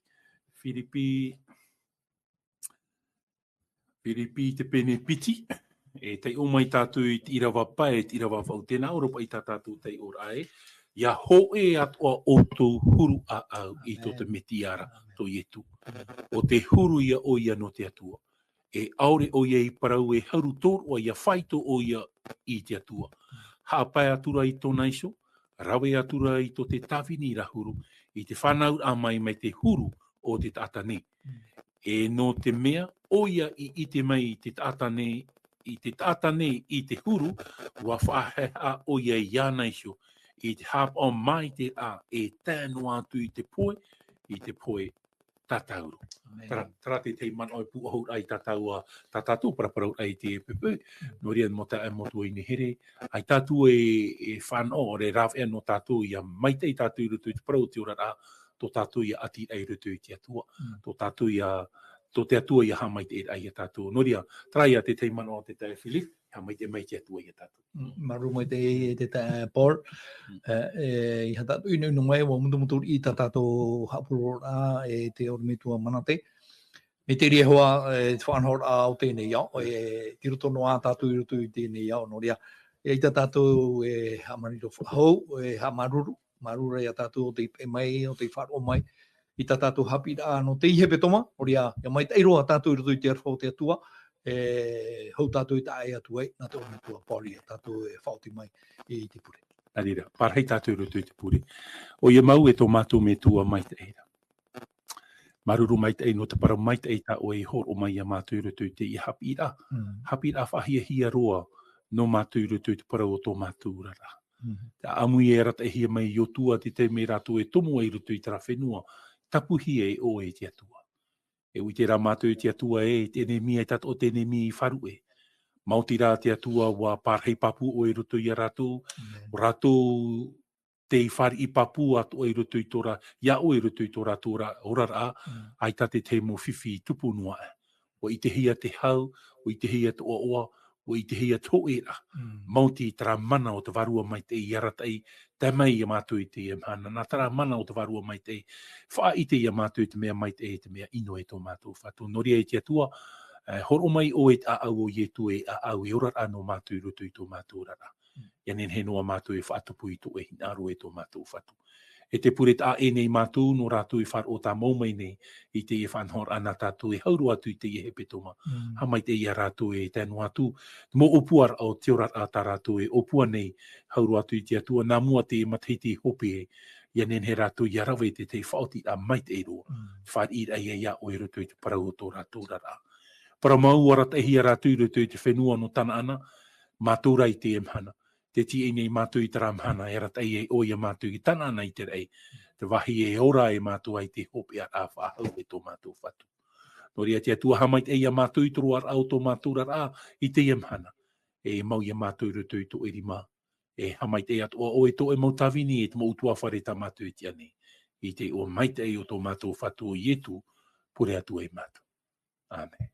Firipi, Firipi te pene piti, e taiʻo mai tātou i te ʻīrava pae, te ʻīrava vaʻu, tē nā ʻō ra paʻi tā tātou taiʻoraʻa e, ia hōʻē atoʻa ʻoutou huru ʻāʻau i tō te Amen. Metia ra, Amen. Tō Ietu. Amen. ʻO te huru ia ʻoia nō te Atua. E ʻaore ʻoia i parau e haru tōroʻa ia faito ʻoia i te Atua. Haʻapae atu ra i tōna iho, rave atu ra i tō te tāvini ra huru, i te fānauraʻa mai mai te huru o te taʻata nei. E nō te mea, ʻoia i ʻite mai i te taʻata nei, i te taʻata nei i te huru, ʻua faʻahaʻehaʻa ʻoia iāna iho, i te haʻapaʻo māiteraʻa e tae noa atu i te pohe, i te pohe tātauro. Amen. Terā, terā te tahi manaʻo e pūʻohu ai tā tāua, tā tātou paraparau ai te pepe, nō reira mau taeaʻe mau tuahine here, ʻaita tātou e, e fānaʻo, ʻaore rāveʻa nō tātou ia maitaʻi tātou i roto i te parau o te oraraʻa, tō tātou ia ʻati ai i roto i te Atua, Mm. tō tātou ia, tō te Atua ia haʻamaitaʻi ai ia tātou. Nō reira, terā ia te tahi manaʻo o te taeaʻe Philip, haʻamaitaʻi mai te Atua ia tātou. Mm, māuruuru maitaʻi e te taeaʻe Paul. Mm. E, e, ʻeiaha tātou ʻunuʻunu mai, ʻua mutumutu riʻi tā tātou haʻapurororaʻa e te ʻorometua Manate. Mai te reira hoʻi, e, te faʻanahoraʻa o teie nei ao, e, i roto noa tātou i roto i teie nei ao, nō reira. E, ʻaita tātou e haʻamaitaʻi faʻahou, e haʻamāuruuru, māuruuru ia tātou ʻo tei peʻe mai, ʻo tei faʻaroʻo mai. I tā tātou haʻapiʻiraʻa nō teie hepetoma, nō reira, ʻia maitaʻi roa tātou i roto i te aroha o te Atua, e, hou tātou i taʻa ʻē atu ai, nā te ʻorometua Paul ia tātou e faʻaoti mai i te pure. Nā reira, pārahi tātou i roto i te pure. ʻOia mau e tō mātou Metua maitaʻi ra. Māuruuru maitaʻi nō te parau maitaʻi tā ʻoe i hōroʻa mai ia mātou i roto i teie haʻapiʻiraʻa. Mm. Haʻapiʻiraʻa faʻahiahia roa nō mātou i roto i te parau o tō mātou oraraʻa. Mm. Te ʻāʻamu e arataʻihia mai Iotua te taime rātou e tomo ai i roto i terā fenua, tapuhia e ʻoe e te Atua. E ʻite rā mātou e te Atua e, te ʻenemi e tātou te ʻenemi i faʻaruʻe. Maoti rā te Atua ʻua pārahi pāpū ʻoe i roto ia rātou, Amen. ʻO rātou tei fāriʻi pāpū atoʻa i roto i tō rā, ia ʻoe i roto i tō rātou ra-, oraraʻa, Mm. ʻaita te tahi mau fifi i tupu noa aʻe. ʻUa ʻitehia te hau, ʻua ʻitehia te ʻoaʻoa, ʻua ʻitehia te hōʻēraʻa. Mm. Maoti terā mana o te Vārua Maitaʻi i arataʻi, tae mai ia mātou i teie mahana. Nā terā mana o te Vārua Maitaʻi, faʻaʻite ia mātou i te mea maitaʻi, i te mea ʻino e tō mātou Fatu. Nō reira e te Atua, e, hōroʻa mai ʻoe i te ʻāʻau o Ietu e ʻāʻau e oraraʻa nō mātou i roto i tō mātou oraraʻa. Mm. ʻIa nehenehe noa mātou e faʻatupu i tō ʻoe hinaʻaro e tō mātou Fatu. E te pure taʻa ʻē nei mātou, nō rātou e faʻaroʻo tāmau mai nei, i teie faʻanahoraʻa nā tātou e hau roa atu i teie hepetoma. Mm. Haʻamaitaʻi ia rātou e tae noa atu, te mau ʻōpuaraʻa o te oraraʻa tā rātou e ʻōpua nei, hau roa atu i te Atua, nā mua teie matahiti e hope ai, ʻia nehenehe rātou ʻia rave i te tahi faʻaotiraʻa maitaʻi roa. Mm. Faʻariʻiraʻa ia ʻoe i roto i te parau o tō rātou oraraʻa. Parau mau arataʻihia rātou i roto i te fenua nō Tanaana, mātou rā i teie mahana. Tē tīaʻi nei mātou i terā mahana, e arataʻi ai ʻoe ia mātou i Tanaana i te raʻi. Te vāhi e ora ai mātou ai te hopeʻaraʻa faʻahou e tō mātou Fatu. Nō reira te Atua haʻamaitaʻi ia mātou i te roaraʻa o tō mātou oraraʻa i teie mahana. E mau ia mātou i roto i tō ʻoe rima. E haʻamaitaʻi atoʻa ʻoe i tō ʻoe mau tāvini, e te mau ʻutuāfare tā mātou e tiʻa nei. I te iʻoa maitaʻi o tō mātou Fatu ʻo Ietu, pure atu ai mātou. Amen.